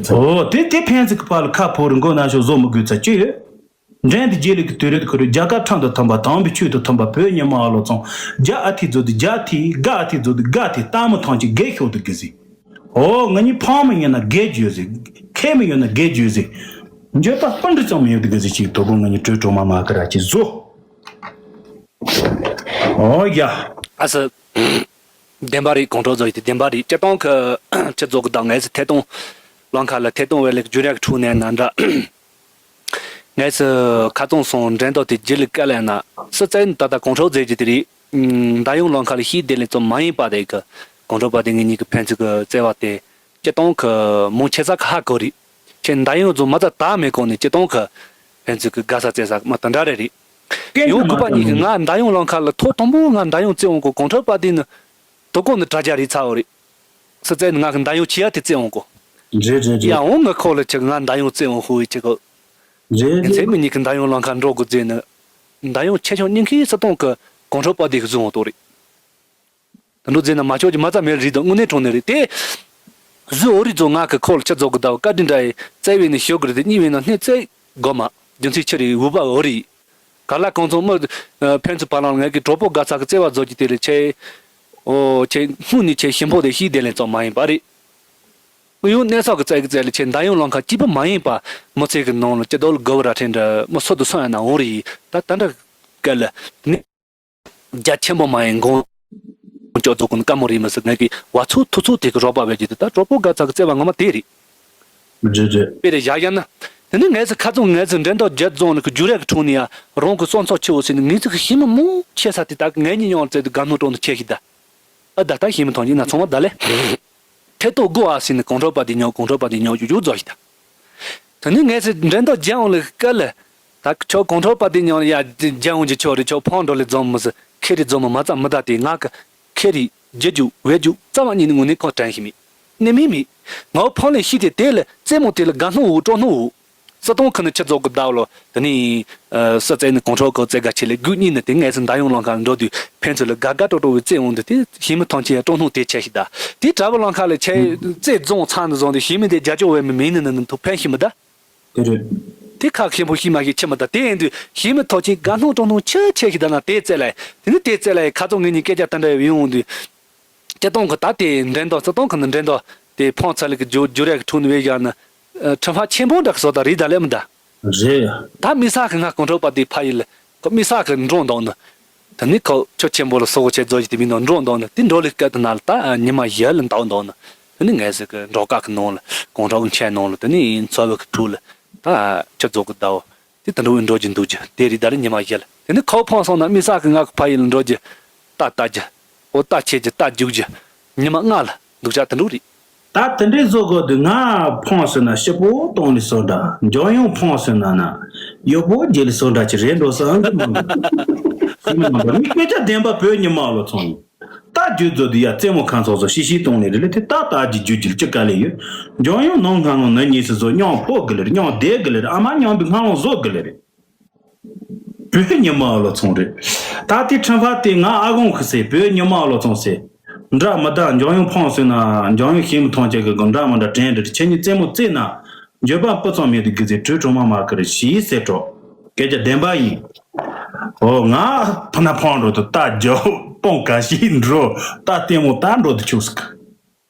ཨོ་དེ་དེ་ཕན་ཚུན་གི་བར་ལ་ཁ་ཕོ་རུ་མགོ་ན་ཤོག་བཟོ་མི་དགོས་ཚ་ཅི་ཡོད། འགྲན་དུ་རྗེས་ལུས་ཀྱི་དུས་རབས་ཁུ་རུ་རྒྱ་གར་ཁྲང་དུ་ཐོན་པ་དང་པོའི་ཆོས་དུ་ཐོན་པ་བོད་ཉི་མ་ཨ་ལོ་ཚང་རྒྱ་ཨ་ཐི་རྫོ་དུ་རྒྱ་ཐི་དགའ་ཨ་ཐི་རྫོ་དུ་དགའ་ཐི་ལྟ་མི་ཐང་ཆེ་དགེ་ཤོག་དུ་དགེ་ཟིག་ཨོ་ང་གཉིས་ཕང་མི་ཡོད་ན་དགེ་རྒྱུ་ཟིག་ཁེ་མི་ཡོད་ན་དགེ་རྒྱུ་ཟིག་འགྱོད་པ་སྤུན་འདྲི་ཙམ་མི་ཡོད་དུ་དགེ་ཟིག་ཅིག་དོ་དགོང་ང་གཉིས་གྲོས་གྲོ་མ་མ་ཀི་ར་ཅིག་བཟོ། ཨོ་ཡ། ཨ་ས། བདེན་པ་རེད། གོང་ཁྲོ་བཟོ་ཡི་དེ་བདེན་པ་རེད། སྤྱི་བཏང་གི་སྤྱི་ཚོགས་ཀྱི་དང་ངལ་གསོ་ཐད་གཏོང་ལང་ཁ་ལ་ཐད་གཏོང་བས་ལེགས་རྒྱུ་རེག་འཁྲུག་ནས་ན་འདྲ། ངལ་གསོ་ཁ་ཚོང་སོང་འགྲན་ཐོག་དེ་རྒྱུ་ལི་ཀ་ལས་ན་སི་ཙན་ད་ལྟ་གོང་ཁྲོ་བཟོ་རྒྱུ་དེ་རེད། མདའ་ཡོང་ལང་ཁ་ལ་ཤི་དེ་ལས་ཙམ་མ་ཡིན་པ་དེ་གི་གོང་ཁྲོ་པ་དེ་ངེད་གཉིས་ཀྱི་ཕན་ཚུན་གི་བརྩེ་བ་དེ་སྤྱི་བཏང་གི་མང་ཆེ་ས་གི་ཧ་གོ་རེད། ཁྱེད་མདའ་ཡོང་རྫོང་མ་ཚ་ད་མེད་གོང་ནས་སྤྱི་བཏང་གི་ཕན་ཚུན་གི་དགའ་ས་བརྩེ་ས་མ་དེ་འདྲ་རེད་རེད། ཡང་ཁུ་པ་གཉིས་ཀྱིས་ང་མདའ་ཡོང་ལང་ཁ་ལ་ཐོག་དང་པོ་ང་མདའ་ཡོང་རྩེ་འོང་གོ་གོང་ཁྲོ་པ་དེ་ནི་དོ་དགོང་ནི་དྲ་རྒྱ་རེད་ཚ་བོ་རེད། སི་ཙན་ནི་ང་གི་མདའ་ཡོང་ཆེ་ཡ་དེ་རྩེ་འོང་གོ། རེད་རེད་རེད། ཡ་འོང་ངི་ཁོག་ལ་ཆི་ང་མདའ་ཡོང་རྩེ་འོང་ཧུ་ཡི་ཆི་གོ། རེད་ངི་ཚེ་རེད། མི་གཉིས་ཀྱི་མདའ་ཡོང་ལང་ཁ་འགྲོ་དགོ་རྩེ་ནི། མདའ་ཡོང་ཆེ་ཆུང་གཉིས་ཀའི་སྲིད་དོན་གི་གོང་ཁྲོ་པ་དེ་གི་བཟུང་འོང་དོ་རེད། དུད་འགྲོ་རྫས་ན་མ་ཆོག་གི་མ་རྩ་མེད་རེད་དོ་དངོས་གནས་གྲོང་ནས་རེད་དེ། གཟུ་འོ་རི་རྫོ་ང་གི་ཁོག་ལ་ཆ་རྫོགས་གི་ཟླ་བ་བཀའ་དྲིན་འདྲ་ཡི་རྩེ་བས་ནི་ཞོག་གི་རེད་དེ་གཉིས་བས་ན་སྣེ་རྩེ་དགོ་མ། རྒྱུ་མཚན་ཆི་རེད་འུ་པ་འོ་རི། ག་ལ་གང་ཚོང་མི་ཕན་ཚུན་བར་ལ་ངས་ཀྱི་གྲོགས་པོ་དགའ་ཚ་གི་རྩེ་བ་རྫོགས་ཀྱི་དེ་ལས་ཆེ། འོ་ཆེ་སྔུན་ནི་ཆེ་ཞིམ་པོ་དེ་ཤི་དེ་ལས་ཙམ་མ་ཡིན་པ་རེད། ཡང་གནས་ས་གི་རྩེ་གི་རྩེ་ལ་ཆེ་མདའ་ཡོང་ལང་ཁ་སྐྱིད་པོ་མ་ཡིན་པ་མི་ཚེ་གི་ནང་ལ་སྐྱིད་སྡུག་ལ་དགའ་བ་ར་ཕྲན་འདྲ་མི་སུ་དུ་སོང་ཡ་ན་འོ་རི་ད་ད་འདྲ་ག་ལ་ནི། རྒྱ་ཆེན་པོ་མ་ཡིན་གོང་ཅོག་རྫོགས་ཀུན་དཀའ་མོ་རེད་མི་སྲིད་ངས་ཀྱི་བ་ཚོ་ཐུ་ཚོ་དེ་གི་རོགས་པ་བས་ཀྱི་དེ་ད་གྲོགས་པོ་དགའ་ཚ་གི་བརྩེ་བ་ངོ་མ་དེ་རེད། རེད་རེད། དཔེ་རེ་བཞག་ཡ་ན། དེ་ནི་ངས་སི་ཁ་ཚོང་ངས་སི་འགྲན་ཐོག་བརྒྱད་རྫོང་ནི་གི་རྒྱུ་རེག་གི་འཁྲུངས་ནི་ཡ་རང་གི་སོང་ཚོགས་ཆེ་བོ་ཟེར་ནི་ངས་སི་གི་ཤི་མི་མོ་ཆེ་ས་དེ་ད་གི་ངས་ཉི་ཉོང་ཙེ་དུ་དགའ་སྣང་སྤྲོ་ནི་ཆེ་ཤི་ད། ཨ་ད་ད་ཤི་མི་ཐོང་ཅི་ན་ཚོང་བ་ད་ལེ། ཐེ་ཏོ་སྒོ་ཨ་སི་ནི་གོང་ཁྲོ་པ་དེ་ཉོ་གོང་ཁྲོ་པ་དེ་ཉོ་ཡུ་ཡུ་རྫོགས་ཤི་ད། དེ་ནི་ངས་སི་འགྲན་ཐོག་བརྒྱད་འོང་ལི་ཀ་ལེ། ད་ཁྱོད་གོང་ཁྲོ་པ་དེ་ཉོ་ཡ་རྒྱལ་འོང་གི་ཆོག་རེད་ཁྱོད་ཕང་འགྲོ་ལེ་འཛོམས་མི་སི་ཁེ་རི་འཛོམས་མི་མ་ཙམ་མི་ད་དེ་ང་གི་ཁེ་རི་རྒྱལ་རྒྱུ་བས་རྒྱུ་རྩ་བ་ཉིད་ནས་ངོ་ནས་ཁོང་དྲན་ཤི་མེད། ནི་མི་མི། ང་བོ་ཕང་ལེ་ཤི་དེ་དེ་ལེ་རྩེད་མོ་དེ་ལེ་དགའ་སྣང་འུ་སྤྲོ་སྣང་འུ། སི་སྟོང་ཁི་ནི་ཆི་རྫོགས་གི་ཟླ་བ་ལོ་དེ་ནི། སི་རྩེ་ནི་གོང་ཁྲོ་ཁོ་རྩེ་དགའ་ཆེ་ལེ་དགུ་གཉིས་ནི་དེ་ངས་སི་མདའ་ཡོང་ལང་ཁ་འགྲོ་དུས་ཕན་ཚུན་ལེ་དགའ་དགའ་སྤྲོ་སྤྲོ་བའི་རྩེད་འོང་དུས་དེ་ཤི་མི་ཐང་ཆེ་ཡ་སྤྲོ་སྣང་དེ་ཆེ་ཤི་ད། དེ་དྲ་བ་ལང་ཁ་ལེ་ཆེ་རྩེད་རྫོང་ཚང་ནི་བཟུང་དེ་ཤི་མི་དེ་རྒྱ་ཅོག་བས་མི་མིན་ནི་ནི་ནི་ཐུག་ཕན་ཤི་མི་ད། དེ་རེད། དེ་ཁ་ཤེས་པོ་ཤེས་མ་ཤེས་ཆི་མི་ད་དེ་ཡིན་དུས་ཤེས་མི་ཐོག་ཆེན་དགའ་སྣང་སྤྲོ་སྣང་ཆེ་ཆེ་ཤི་ད་ན་དེ་རྩེ་ལ་དེ་ནི་དེ་རྩེ་ལ་ཁ་ཚོ་ངེད་གཉིས་སྐད་ཆ་ད་འདྲ་ཡོང་འོང་དུས། སྤྱི་སྟོང་གི་ད་དེ་འགྲན་ཟླ་སྤྱི་སྟོང་གི་ནི་འགྲན་ཟླ་དེ་ཕོང་ཚ་ལི་གི་རྒྱུ་རྒྱུ་རེ་གི་འཁྲུངས་ནི་བས་བཞག་ན། ཁྲི་ཕ་ཆེན་པོ་འདྲ་གི་བཟོ་ད་རེད་ད་ལེ་མི་ད། རེད། ད་མི་ས་གི་ང་གོང་ཁྲོ་པ་དེ་ཕ་ཡི་ལ་ཁོ་མི་ས་གི་འགྲོ་འདུག་ནི། ད་ནི་ཁོ་ཆོ་ཆེན་པོ་ལ་སོ་གོ་ཆེ་རྫོ་ཡི་དེ་མི་ནང་འགྲོ་འདུག་ནི་དེ་འགྲོ་ལི་སྐད་དུ་ན་ལ་ད་ཉི་མ་བཞི་ལ་འདུག་འདུག་ནི། ད་ནི་ངས་ཟེར་གི་འགྲོ་ཀ་གི་ནང་ལ་གོང་ཁྲོ་གི་མཆན་ནང་ལ་ད་ནི་འཚོ་བ་གི་ཕྲུ་ལ་ད་ཆོ་རྫོགས་གི་ཟླ་བོ། དེ་དུད་འགྲོ་འགྲོ་རྒྱུ་འདུག་རྒྱུ་དེ་རིགས་ད་རེས་ཉི་མ་བཞི་ལ་དེ་ནི་ཁོ་ཕོང་སོང་ན་མི་ས་གི་ང་གི་ཕ་ཡུལ་ལ་འགྲོ་རྒྱུ། རྟ་བལྟ་རྒྱུ། འོ་རྟ་ཆས་རྒྱུ་རྟ་རྒྱུག་རྒྱུ། ཉི་མ་ལྔ་ལ་འདུག་ཆ་དུད་འགྲོ་རེད། ད་དེ་འདྲའི་བཟོ་དགོས་དུས་ང་ཕོང་སོང་ན་ཤི་པོ་གཏོང་ལི་སོ་འདྲ་འཇོན་ཡོང་ཕོང་སོང་ན་ན་ཡོ་པོ་རྒྱལ་ལི་སོ་འདྲ་ཅི་རེད་འགྲོ་ས་ཨང་གི་མང་གི་ཤི་མི་མང་པ་མི་སྐད་ཆ་བདེན་པ་བོད་ཉི་མ་ལོ་ཚོང་ཡིན། རྟ་རྒྱུག་རྫོ་དུ་ཡ་རྩེད་མོ་ཁང་ཚོགས་སོ་ཤི་ཤི་གཏོང་ལེ་རེད་ལེ་དེ་རྟ་རྟ་རྒྱུག་རྒྱུག་རྒྱུག་ལ་ཅི་དཀའ་ལས་ཡོད། འཇོན་ཡོང་ནང་སྔ་ལོང་ན་གཉིས་སུ་བཟོ་སྙིང་ཕོག་གི་ལེ་རེད་སྙིང་བདེ་གི་ལེ་རེད་ཨ་མ་སྙིང་པའི་སྔ་ལོང་བཟོ་གི་ལེ་རེད། བོད་ཉི་མ་ཨ་ལོ་ཚོང་རེད། ད་དེ་ཁྲིམས་ཕ་དེ་ང་ཨ་གོང་གི་སེ་བོད་ཉི་མ་ཨ་ལོ་ཚོང་སེ། འདྲ་མི་འདྲ་འཇམ་དབྱངས་ཕངས་སོང་ན་འཇམ་དབྱངས་ཤེས་མི་ཐང་ཆད་གི་གི་འདྲ་མི་འདྲ་དྲན་འདྲ་ཁྱེད་གཉིས་རྩེད་མོ་རྩེས་ན་འགྱོད་པ་སྤུ་ཙམ་མེད་དུ་གི་ཚེ་གྲོས་གྲོས་མ་མ་ཀི་རེ་ཞིག་ཟེར་གྲོགས་སྐད་ཆ་བདེན་པ་ཡིན། ཨོ་ང་ཕ་ན་ཕང་འགྲོ་དུ་རྟ་རྒྱབ་སྤོང་ག་ཤིག་འགྲོ་རྟ་ལྟད་མོ་ད་འགྲོ་དུ་ཆུག་སི་ཀི།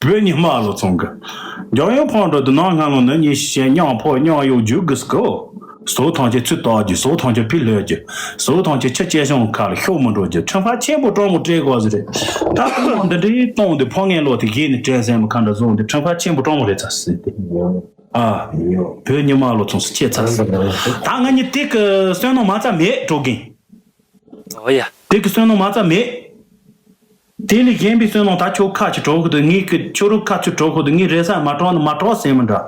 བོད་ཉི་མ་ལོ་ཚོང་གི། འཇམ་དབྱངས་ཕང་འགྲོ་དུ་ནང་སྔ་ལོ་ནི་ཉི་ཤེས་མཉམ་ཕོ་མཉམ་གཡོག་རྒྱུག་གི་སི་ཀོ། སོ་ཐང་ཆེ་ཚུལ་བཏགས་རྒྱུ་སོ་ཐང་ཆེ་ཕི་ལྷོད་རྒྱུ་སོ་ཐང་ཆེ་ཆུ་སྐྱེ་ཤོང་ཁ་ལ་ཤོག་མི་འགྲོ་རྒྱུ་ཁྲིམས་ཁ་ཆེན་པོ་གྲོགས་མོ་སྤྲད་དགོས་ཟེར་རེད། ད་ཁོ་འདི་འདྲའི་གཏོང་དུ་ཕོ་ངན་ལོ་དེ་གིས་ནི་དྲན་སེམས་ཁ་འདྲ་བཟུང་དུ་ཁྲིམས་ཁ་ཆེན་པོ་གྲོགས་མོ་རེད་ཚ་སི་དེ། ཨ། བོད་ཉི་མ་ལོ་ཚོང་སི་ཆེ་ཚ་སི། ད་ང་ཉི་དེ་གི་བསོད་ནམས་མ་ཚ་མེད་གྲོགས་རྒན། ཨོ་ཡ། དེ་གི་བསོད་ནམས་མ་ཚ་མེད། དེ་ལས་གཞན་པའི་བསོད་ནམས་ད་ཁྱོད་ཁ་ཆེ་གྲོགས་ཁུ་དུ་ངས་ཀི་ཁྱོད་རུ་ཁ་ཆེ་གྲོགས་ཁུ་དུ་ངས་རེ་ས་མ་གྲོགས་ནི་མ་གྲོགས་ཟེར་མི་འདྲ།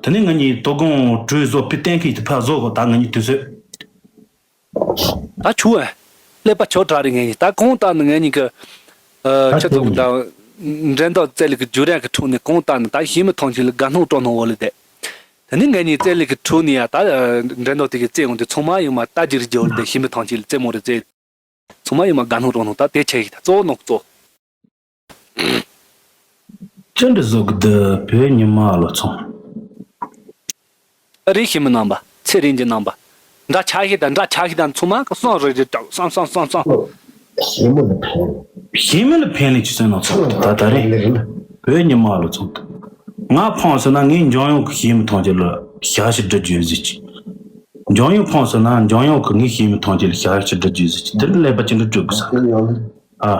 དེ་ནས་ང་གཉིས་དོ་དགོང་གྲོས་བཟོ་ཕི་གཏན་འཁེལ་དུ་ཕ་བཟོ་གོ་ད་ང་གཉིས་དུས་ཚོད། ད་ཆུ་ཨེ། ཀླད་པ་ཆོ་དྲག་རེད་ངས་གཉིས་ད་གོང་ལྟ་ནི་ངས་གཉིས་ཀི། ཨ་ཁྱེད་ཚོ་གི་ད་འགྲན་ཟླ་རྩེད་ལི་གི་རྒྱུ་རན་གི་ཁྲོད་ནས་གོང་ལྟ་ནི་ད་ཤི་མི་ཐང་ཆེ་ལི་དགའ་སྣང་སྤྲོ་སྣང་འོ་ལི་དེ། དེ་ནས་ངས་གཉིས་རྩེད་ལི་གི་ཁྲོད་ནས་ཡ་ད་འགྲན་ཟླ་དེ་གི་རྩེད་འོང་དེ་ཚང་མ་ཡོང་མ་ལྟ་རྒྱུ་རི་རྒྱུ་ལི་དེ་ཤི་མི་ཐང་ཆེ་ལི་རྩེད་མོ་རི་རྩེད། ཚང་མ་ཡིན་མ་དགའ་སྣང་སྤྲོ་སྣང་ད་དེ་ཆེ་ཡིན་ད་གཙོ་བོ་ནོག་གཙོ། ཅི་འདྲ་བཟོ་གི་འདི་བོད་ཉི་མ་ལོ་ཚོང་། ཨ་རིག་ཤེས་མི་རྣམ་པ་ཚེ་རིང་གི་རྣམ་པ། འདྲ་ཆགས་ཤིག་དང་འདྲ་ཆགས་ཤིག་དང་ཚང་མ་གི་སང་རེ་རེ་དྲག་སང་སང་སང་སང་། ཤེས་མི་ལ་ཕན། ཤེས་མི་ལ་ཕན་ལས་ཀྱི་སེམས་ནང་ཚོགས་ད་ད་རེད། བོད་ཉི་མ་ལོ་ཚོང་ད། ང་ཕངས་སོང་ན་ངས་འཇམ་དབྱངས་ཀྱི་ཤེས་མི་ཐང་ཆེ་ལ་ཞག་ཞིག་འདྲི་རྒྱུ་ཟིག་ཅིག་འཇམ་དབྱངས་ཕངས་སོང་ན་འཇམ་དབྱངས་ཀྱི་ངའི་ཤེས་མི་ཐང་ཆེ་ལ་ཞག་ཞིག་འདྲི་རྒྱུ་ཟིག་ཅིག་དེ་ལ་ཀླད་པ་ཅི་འདྲ་སྤྲོད་དགོས་ས། ཨ།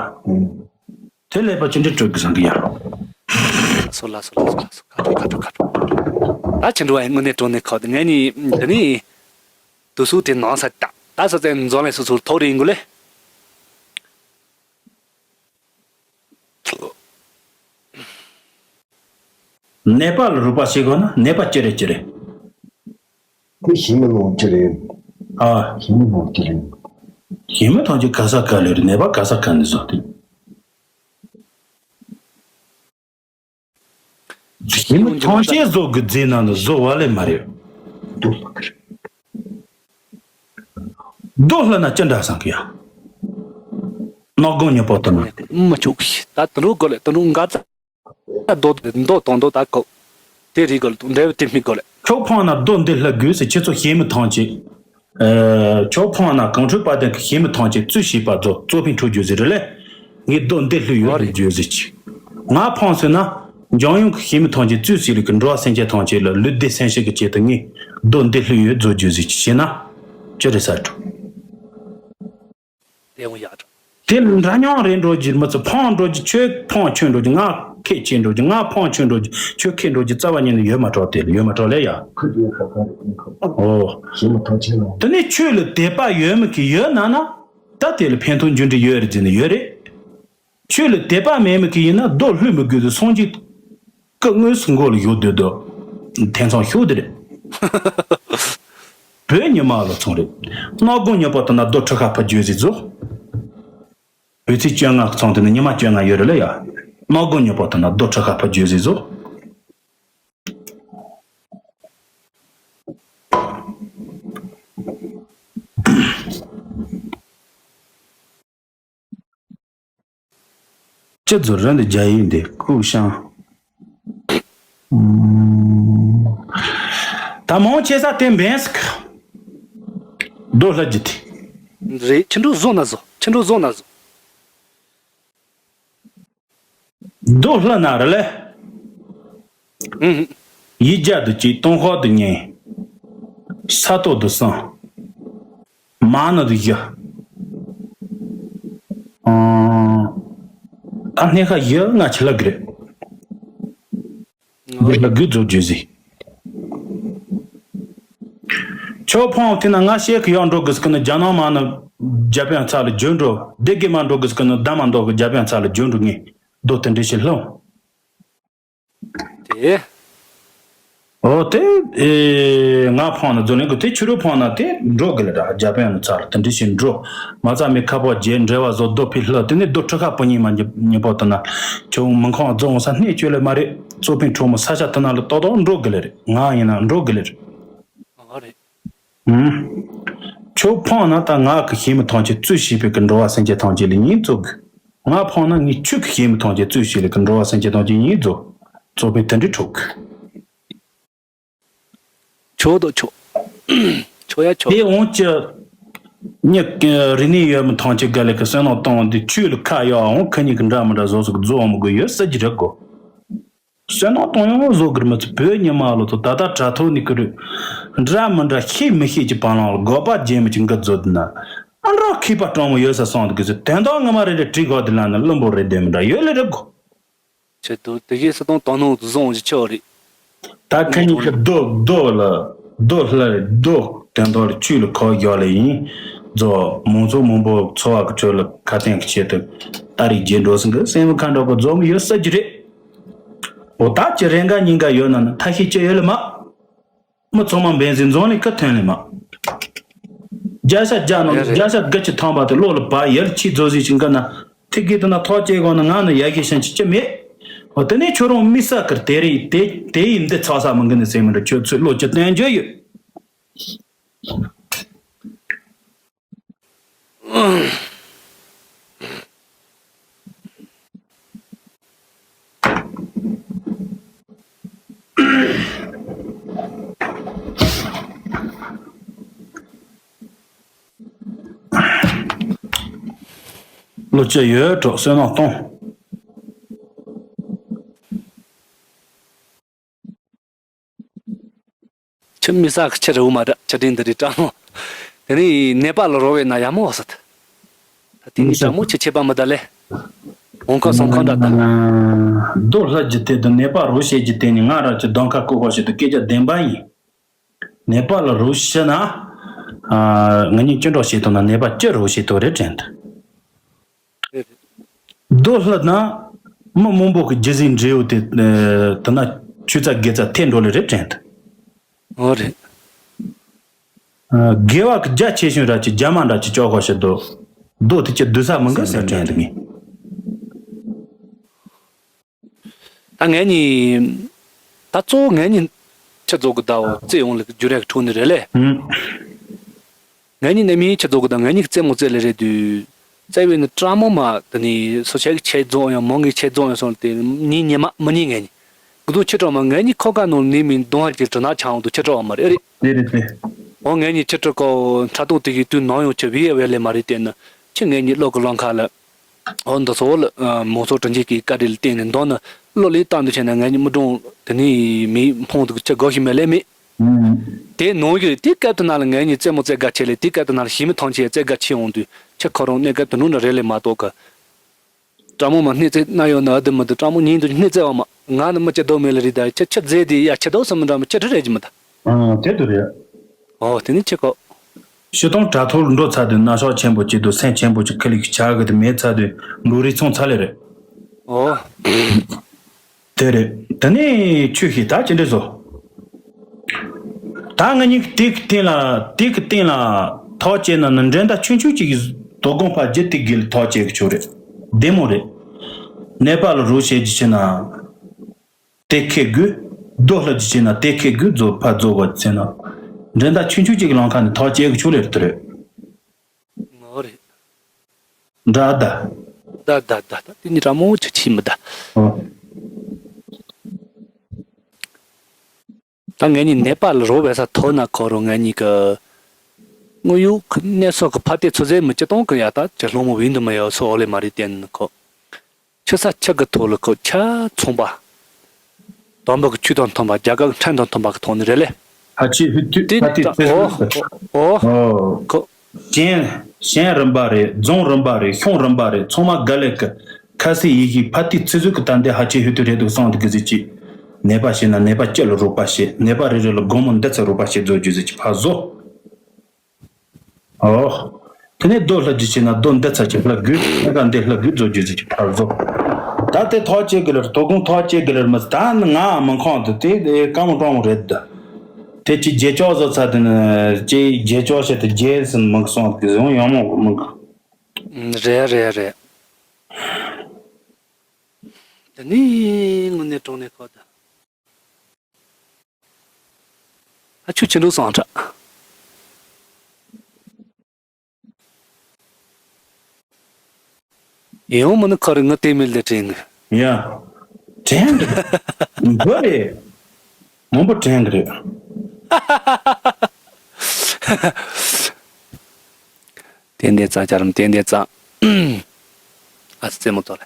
དེ་ཀླད་པ་ཅི་འདྲ་སྤྲོད་དགོས་ས་འདི་ཡ། སོ་ལ་སོ་ལ་སོ་ལ་སོ་ཁ་ཁྲོ་ཁ་ཁྲོ་ཁ་ཁྲོ། ད་ཅི་འགྲོ་བའི་དངོས་གནས་གྲོང་ནས་ཁག་དེ་ངས་ནི་འདི་ནི། དུ་སུ་དེ་ནང་ས་ད་ད་ས་ཙན་འཛོམས་ལས་སོ་སོར་ཐོག་རེ་ཡིན་དགོས་ལེ། ནད་པ་ལ་རོགས་པ་བྱེད་དགོས་ན་ནད་པ་ཅི་རེད་ཅི་རེད། དེ་ཤི་མི་ལོང་ཅི་རེད། ཨ། ཤི་མི་ལོང་ཅི་རེད། ཤི་མི་ཐང་ཆེ་ག་ས་ག་ལེ་རེད་ནད་པ་ག་ས་ག་ནས་བཟོ་དེ། ཤི་མི་ཐང་ཆེ་བཟོ་དགོས་རྫས་ནང་ལ་བཟོ་བ་ལས་མ་རེད། རྡོ་ལྷག་རྡོ་ལྷག་ན་ཅི་འདྲ་བསམ་གི་ཡ། ནག་གོང་ཉི་པོ་དུ་ན། མི་ཆོག་གི་ད་དུ་རུ་གོ་ལེ་དུ་རུ་འགའ་ཙ། རྡོ་རྡོ་དང་རྡོ་ད་གོ་དེ་རིག་གོ་ལེ་འདྲ་བའི་དེ་མི་གོ་ལེ། ཁྱོད་ཕང་ན་རྡོ་འདི་ལྷག་དགོས་ཟེར་ཁྱེད་ཚོ་ཤེས་མི་ཐང་ཆེ། ཨ། ཁྱོད་ཕངས་ན་གངས་ཁྲོད་དཔལ་ལྡན་གྱི་ཤེས་མི་ཐང་ཆེ་བཙུན་ཞེས་པ་རྫོགས་གཙོ་ཕན་འཕྲོད་རྒྱུ་ཟེར་རེད་ལེ། ངས་རྡོ་འདི་ལྷོད་ཡོད་རེད་རྒྱུ་ཟེར་གྱི། ང་ཕངས་ཟེར་ན། འཇམ་དབྱངས་ཀྱི་ཤེས་མི་ཐང་ཆེ་བཙུན་ཟེར་རིགས་ཀྱི་འགྲོ་བ་སེམས་ཅན་ཐང་ཆེ་ལ་ལུས་བདེ་སེམས་ཤེས་ཀྱི་ཆེད་དུ་ངས་རྡོ་འདི་ལྷོད་ཡོད་རྫོགས་རྒྱུ་ཟེར་གྱི་བྱས་ན། ཅི་རེད་ས་འགྲོ། དེ་ཡང་ཡག་འགྲོ། དེ་འདྲ་མཉམ་རེད་འགྲོ་རྒྱུ་མི་ཚོ་ཕངས་འགྲོ་རྒྱུ་ཁྱོད་ཕངས་ཁྱོད་འགྲོ་རྒྱུ་ང་ཁེ་ཁྱེད་འགྲོ་རྒྱུ་ང་ཕངས་ཁྱོད་འགྲོ་རྒྱུ་ཁྱོད་ཁེ་འགྲོ་རྒྱུ་རྩ་བ་ཉིད་ནས་ཡོད་མ་གྲོགས་དེ་ལ་ཡོད་མ་གྲོགས་ལས་ཡ། ཁོ་དེ་ཁ་ཁ་རེད་ཁོ། ཨོ། ཤེས་མི་ཐང་ཆེ་ལ། དེ་ནས་ཁྱོད་ལ་དད་པ་ཡོད་མི་གི་ཡོད་ན་ན། ད་དེ་ལ་ཕན་ཐོགས་འབྱུང་འདྲི་ཡོད་རེད་ཟེར་ནས་ཡོད་རེད། ཆོས་ལ་དད་པ་མེད་མི་གི་ཡིན་ན་རྡོ་ལྷོད་མི་དགོས་དུ་སངས་རྒྱས་སྐུ་དངོས་སུ་མགོ་ལ་བཞུགས་སྡོད་དོ། ཐེ་ཚོམ་ཤོར་དེ་རེད། བོད་ཉི་མ་ལོ་ཚོང་རེད། སྣ་དགུང་ཉི་པོ་དུ་ན་རྡོ་ཁྲི་ཁ་ཕ་བརྗོད་ཟིག་བཟོ། བོད་ཚེས་བཅོ་ལྔ་གི་ཚོང་དེ་ནི་ཉི་མ་བཅོ་ལྔ་ཡོད་རེད་ལ་ཡ། སྣ་དགུང་ཉི་པོ་དུ་ན་རྡོ་ཁྲི་ཁ་ཕ་བརྗོད་ཟིག་བཟོ། ཅི་ཚོ་རི་འདི་རྒྱ་ཡིག་འདི་ཀུ་ཤང་། ད་མང་ཆེ་ས་དེ་འབེན་སི་ཀ་རྡོ་ལྷ་རྒྱུ་དེ། རེད་ཁྱི་འགྲོ་བཟོ་ན་བཟོ་ཁྱི་འགྲོ་བཟོ་ན་བཟོ། རྡོ་ལྷ་ན་རི་ལེ། ཨུ་ཧུ། ཡིག་བརྒྱ་དུ་གཅིག་སྟོང་ཧོག་དུ་གཉིས། ས་ཏོག་དུ་གསུམ། མ་ན་དུ་བཞི། ཨང་། ད་སྣེ་ཁ་བཞི་ལྔ་ཆི་ལ་གི་རེད། འདི་ལ་དགུ་རྫོགས་བརྗོད་ཟིན། ཆོ་ཕོང་དེ་ན་ང་ཤེས་ཀི་ཡོག་འགྲོ་གི་སྐུ་ནི་རྒྱ་ནང་མ་ནི་རྒྱ་པན་ཚ་ལ་བརྗོད་འགྲོ་བདེ་དགེ་མ་འགྲོ་གི་སྐུ་ནི་ད་མ་འདོག་གི་རྒྱ་པན་ཚ་ལ་བརྗོད་འགྲོ་ངས་རྡོ་དེ་འདྲི་ཞིག་ལྷུང་། དེ། ཨོ་དེ། ཨེ། ང་ཕོང་ན་རྫོ་ལེན་གི་དེ་ཆུ་རུ་ཕོང་ན་དེ་འགྲོ་གི་ལ་ར་རྒྱ་པན་ནི་ཚ་ལ་དེ་འདྲི་ཞིག་འགྲོ། མ་རྩ་མི་ཁ་པོ་རྗེས་འབྲེལ་བ་བཟོ་རྡོ་ཕི་ལྷ་དེ་ནི་རྡོ་ཁྲི་ཁ་པོ་ཉིད་མ་ཉི་ཉི་པོ་དུ་ན། ཁྱོད་མི་ཁོང་རྫོང་ས་སྣེ་བཅོས་ལེ་མ་རེད་གཙོ་ཕིང་ཁྲོ་མོ་ས་ཆ་དུ་ན་ལ་ཏོག་ཏོག་འགྲོ་གི་ལེ་རེད་ང་ཡིན་ན་འགྲོ་གི་ལེ་རེད། ཨ་རེད། ཨུམ། ཁྱོད་ཕོང་ན་ད་ང་གི་ཤེས་མི་ཐང་ཆེ་བཙུན་ཞིག་པའི་གི་འགྲོ་བ་སེམས་ཅན་ཐང་ཆེ་ལ་ཉིན་བཙུགས་གི། ང་ཕངས་ན་ངས་ཆོས་ཀྱི་བཤད་མི་ཐང་ཆད་རྩོད་བྱེད་ལས་ཀྱི་འགྲོ་བ་སེམས་ཅན་ཐམས་ཅད་ཉིད་རྫོགས། རྫོགས་པའི་དོན་འགྲུབ་འཕྲོད་གི། ཆོག་དོ་ཆོག་ཆོག་ཡ་ཆོག་དེ་འོང་ཅི། མྱི་རིག་གནས་ཡོད་མི་ཐང་ཆད་ག་ལས་ཀྱི་བསོད་ནམས་གཏོང་འདི་ཆོས་ལ་ཁ་ཡོད་འོང་ཁ་ཉིན་གྱི་འདྲ་མི་འདྲ་བཟོ་ཟུག་རྫོགས་མི་དགོས་ཡོད་ས་ཀྱི་རེད་གོ། བསོད་ནམས་གཏོང་ཡོང་བཟོ་གི་རེད་མི་ཚོ་བོད་ཉི་མ་ལོ་ཚོ་ད་ལྟ་དྲ་ཐོག་ནས་ཀི་རེད། འདྲ་མི་འདྲ་ཤེས་མི་ཤེས་ཀྱི་བར་ལང་ལ་དགོས་པ་རྗེས་མི་ཀྱི་འགི་རྫོད་འདི་ན། ཨ་འདྲ་མཁས་པ་སྤྲང་མོ་ཡོད་ས་སོང་འདུག་གི་ཚོད་དོན་དག་ངོ་མ་རེ་རེ་བྲིས་གོ་འདི་ལ་ནི་བླུན་པོ་རེད་འདོད་མི་འདྲ་ཡོད་ལེ་རེད་གོ། ཆེ་དུ་དེ་གའི་སྲིད་དོན་དོ་སྣང་དུ་བཟུང་གི་ཆོག་རེད། ད་ཁ་ཉིན་གི་རྡོ་རྡོ་ལ་རྡོ་ལྷ་རེད་རྡོ་དོན་དག་ལ་ཆོས་ལ་ཁོ་རྒྱག་ལེ་ཡིན། རྫོ་མང་ཚོགས་མང་པོ་འཚོ་བ་གི་ཁྲོད་ལ་ཁ་དན་གི་ཆེད་དུ་ད་རེས་རྗེས་འགྲོ་སྲིད་གི་སེམས་ཁ་འདྲ་པོ་རྫོགས་མི་ཡོད་ས་ཀྱི་རེད། འོ་ད་ཅི་རེ་འགའ་ཉིན་འགའ་ཡོད་ན་ནི་ཐ་ཤི་ཅི་ཡོད་ལེ་མ། མི་ཚང་མ་འབེན་ཟིན་རྫོང་ལས་ཀ་ཐོན་ལེ་མ། བརྒྱ་ཆ་བརྒྱ་ནང་རེད་རེད། བརྒྱ་ཆ་དགུ་ཅི་ཐམ་པ་དེ་བློ་ལ་བབ་ཡར་ཆེས་རྫོགས་ཟིག་ཅིག་འགའ་ན། ཐིག་གི་དེ་ན་ཐག་བཅད་གོ་ན་ང་ནི་ཡ་གི་ཤན་ཅི་ཅི་མེད། འོ་དེ་ནས་ཁྱོད་རང་མི་ས་ཀར་དེ་རེད་དེ་དེ་ཡིན་འདི་ཚ་ས་མི་འགི་ནི་སེམས་མི་འདྲ་ཁྱོད་ཚོས་བློ་ཅི་བསྟན་རྒྱུ་ཡོད། བློ་ཅི་ཡོད་གྲོགས་བསོད་ནམས་གཏོང་། ཁྱི་མི་ས་གི་ཁྱི་རེ་བོ་མ་ར་ཁྱི་དྲིན་འདི་རེད་སྤྲང་མོ། དེ་ནས་ནད་པ་ལ་རོ་བས་ན་ཡ་མོ་བ་སད། ད་དེ་ནས་སྤྲང་མོ་ཁྱི་ཆད་པ་མི་ད་ལེ། འོང་ཁ་སོང་ཁ་འདྲ་ད། རྡོ་ལྷ་ཇི་ལྟར་དུ་ནད་པ་རོ་བྱེད་ཀྱི་སྟེང་ནས་ང་རང་གི་གདོང་ཁ་ཀོ་ཁོ་ཞིག་ཏུ་སྐད་ཆ་བདེན་པ་ཡིན། ནད་པ་ལ་རོ་བྱེད་ན། ང་གཉིས་ཅི་འགྲོ་བྱེད་དོ་ན་ནད་པ་ཅི་རོ་བྱེད་དོ་རེད་དྲན་ད། རྡོ་ལྷ་ན་མི་མང་པོ་གི་རྒྱུ་ཟིག་འབྲས་བུ་དེ་དེ་ན་ཆུ་ཚ་དགེ་ཚ་ཐེ་འགྲོ་ལེ་རེད་དྲན་ད། ཨོ་རེད། དགེ་བ་གི་རྒྱ་ཆེ་ཤོས་ར་ཅི་རྒྱ་མ་འདྲ་ཅི་ཅོག་གོ་ཤི་དོ། རྡོ་དེ་ཅི་བསྡུ་ས་མི་འགའ་ཟེར་དྲན་ད་ངས། ད་ངས་ནི། ད་གཙོ་བོ་ངས་ནི། ཁྱི་རྫོགས་གི་ཟླ་བོ་རྩེ་ཡོང་ལེ་རྒྱུ་རེག་འཁྲུག་ནི་རེད་ལེ། ངས་ནི་ནི་མིའི་ཁྱི་རྫོགས་གི་ཟླ་ངས་ནི་རྩེད་མོ་རྩེ་ལེ་རེད་དུས། རྩེ་བའི་ནི་སྤྲང་མོ་མ་དེ་ནི་སོ་ཆའི་ཁྱི་རྫོགས་ཡང་མོ་གི་ཁྱི་རྫོགས་ཡང་སོང་དེ་ནི་ཉི་མ་མི་ཉི་ངས་ནི། གི་དུ་ཁྱི་གྲོག་མ་ངས་ནི་ཁོ་ག་ནོར་ནི་མིན་གདོང་ཧ་ཅིག་གྲི་ན་ཆང་དུ་ཁྱི་གྲོག་མ་རེད་རེད། དེ་རེད་དེ། འོ་ངས་ནི་ཁྱི་གྲོག་གོ་ཁྲ་ཏོག་དེ་གི་དུས་ནང་ཡོང་ཁྱི་བི་ཡ་བེ་ལེ་མ་རེད་དེ་ནི་ཁྱི་ངས་ནི་བློ་གི་ལོང་ཁ་ལ། འོ་འདི་ཚོ་ལ་མང་ཚོགས་དྲིན་ཆེན་གྱི་བཀའ་དྲིན་ལ་བརྟེན་ནས་མདོ་ནི་བློ་ལས་བཏང་དུ་བྱས་ན་ངས་ནི་མི་གྲོང་དེ་ནི་མི་ཕོང་དུ་ཁྱི་དགོ་ཤི་མེད་ལེ་མེད། དེ་ནང་གི་དེ་སྐབས་དུ་ན་ལ་ངས་ནི་རྩེད་མོ་རྩེ་དགའ་ཆེ་ལེ་དེ་སྐབས་དུ་ན་ལ་ཞི་མི་ཐང་ཆེ་རྩེ་དགའ་ཆེ་འོང་དུས་ཁྱི་ཁོ་རང་གནས་སྐབས་དུ་ནུ་ན་རེ་ལེ་མ་གཏོགས་གི་སྤྲང་མོ་མ་སྣེ་རྩེ་ན་ཡོད་ན་ཨ་དེ་མི་འདུག་སྤྲང་མོ་ཉིན་དུ་སྣེ་རྩེ་བ་མ་ང་ནི་མི་སྐྱ་རྡོ་མེད་ལ་རི་ད་ཁྱི་ཁྱི་རྫས་དེ་ཡ་ཁྱི་རྡོ་སུ་མི་འདྲ་མི་ཁྱི་ཁྲི་རེད་ཀྱི་མི་ད། ཨང་དེ་དུ་རེད། ཨོ་དེ་ནི་ཁྱི་ཁོ། ཤི་སྟོང་དྲ་ཐོག་ལ་འགྲོ་ཚར་དུས་རྣ་ཤོག་ཆེན་པོ་གཅིག་ཏུ་སེམས་ཆེན་པོ་གཅིག་ཁི་ལིག་ཆག་གི་དུ་མེད་ཚར་དུས་འབྲུ་རིགས་ཚོང་ཚར་ལེ་རེད། ཨོ། དེ་རེད། དེ་ནས་ཆོས་ཤིག་ད་ཅི་འདྲ་བཟོ། ད་ང་གཉིས་ཀྱི་དེ་གི་སྟེང་ལ་དེ་གི་སྟེང་ལ་ཐག་བཅད་ན་ནི་འགྲན་ཟླ་ཆུང་ཆུང་ཅིག་གི་དོ་དགོང་ཕ་རྒྱུ་དེ་དགེ་ལ་ཐག་བཅད་གི་ཆོག་རེད། བདེ་མོ་རེད། ནད་པ་ལ་རོགས་བྱེད་རྒྱུ་བྱས་ན། དེ་ཁེ་དགོས། རྡོ་ལྷ་རྒྱུ་བྱས་ན་དེ་ཁེ་དགོས་རྫོགས་ཕ་རྫོགས་པ་བྱས་ན། འགྲན་ཟླ་ཆུང་ཆུང་ཅིག་གི་ལམ་ཁ་ནས་ཐག་བཅད་གི་ཆོག་རེད་དེ་རེད། ངོ་རེད། འདྲ་ད། ད་ད་ད་ད་དེ་ནི་ར་མོ་ཆ་ཆི་མི་ད། ཨོ། ད་ངས་ནི་ནད་པ་ལ་རོ་བས་ས་ཐོ་ན་ཁོ་རོ་ངས་ནི་གི། དངོས་ཡོད་ཀྱི་གནས་སོགས་ཀྱི་ཕ་ཏེ་ཚོ་ཟེར་མི་སྤྱི་སྟོང་གི་ཡ་ད་ཅི་སློང་མོ་བིན་དུ་མི་ཡོད་སོ་ཨོ་ལེ་མ་རི་ཏེན་ཁོ། ཆུ་ས་ཆུ་གི་ཐོག་ལ་ཁོ་ཆ་ཚོང་པ། དམ་པ་གི་ཆོས་དང་མཐུན་པ་རྒྱ་གར་གྱི་ཁྲན་དང་མཐུན་པ་གི་ཐོག་ནས་རེད་ལེ། ཕ་ཆེ་ཧུ་ཏུ་དེ་ཕ་ཏི་ད་ཚེ་ཨོ་ཧུ་ཏུ། ཨོ་ཨོ། ཁོ། གཞན་གཞན་རིམ་པ་རེད། རྫོང་རིམ་པ་རེད། གཤོང་རིམ་པ་རེད། ཚང་མ་ག་ལེ་གི་ཁ་སི་ཡི་གི་ཕ་ཏི་ཚེ་ཟུག་གི་ད་འདི་ཧ་ཆེ་ཧུ་ཏུ་རེད་འདུག་སང་འདི་གི་ཟི་ཅི། ནད་པ་བྱས་ན་ནད་པ་སྐྱེ་ལ་རོགས་པ་བྱེད། ནད་པ་རེ་རེ་ལ་སྒོར་མོ་འདི་ཚ་རོགས་པ་བྱེད་རྫོགས་རྒྱུ་ཟི་ཅི་ཕ་བཟོ། ཨོ། དེ་ནས་རྡོ་ལྷ་རྒྱུ་བྱས་ན་རྡོ་འདི་ཚ་ཅིག་ལྷ་དགོས། ལྷ་ག་འདི་ལྷ་དགོས་རྫོགས་རྒྱུ་ཟི་ཅི་ཕ་བཟོ། ད་དེ་ཐག་བཅད་གི་ལར་དོ་དགོང་ཐག་བཅད་གི་ལར་མི་ད་ནི་ང་མི་ཁོང་དུ་དེ་དེ་ཀ་མོ་ཀྲོང་རེད་ད། དེ་ཅི་རྗེས་ཕྱོགས་བཟོ་ཚ་དེ་ནི་ཅི་རྗེས་ཕྱོགས་བྱེད་དུ་རྗེས་ཟིན་མི་སོང་གི་ཟིན་ཡང་མོ་མི་གི། རེད་རེད་རེད། དེ་ནི་དངོས་གནས་དྲང་གནས་ཁོ་ད། ཨ་ཆུ་ཆེ་འགྲོ་སང་ཁྲ། ཡང་མིན་ན་ཁོ་རང་ངའི་ལྟད་མོ་ལ་དྲན་གི། ཡ། དྲན་གི་རེད། འདི་རེད། མང་པོ་དྲན་གི་རེད། ཏན་ཏན་ཙང་ཅ་རམ་ཏན་ཏན་ཙང་། ཨ་ཙི་རྩེད་མོ་ཚོ་ལ།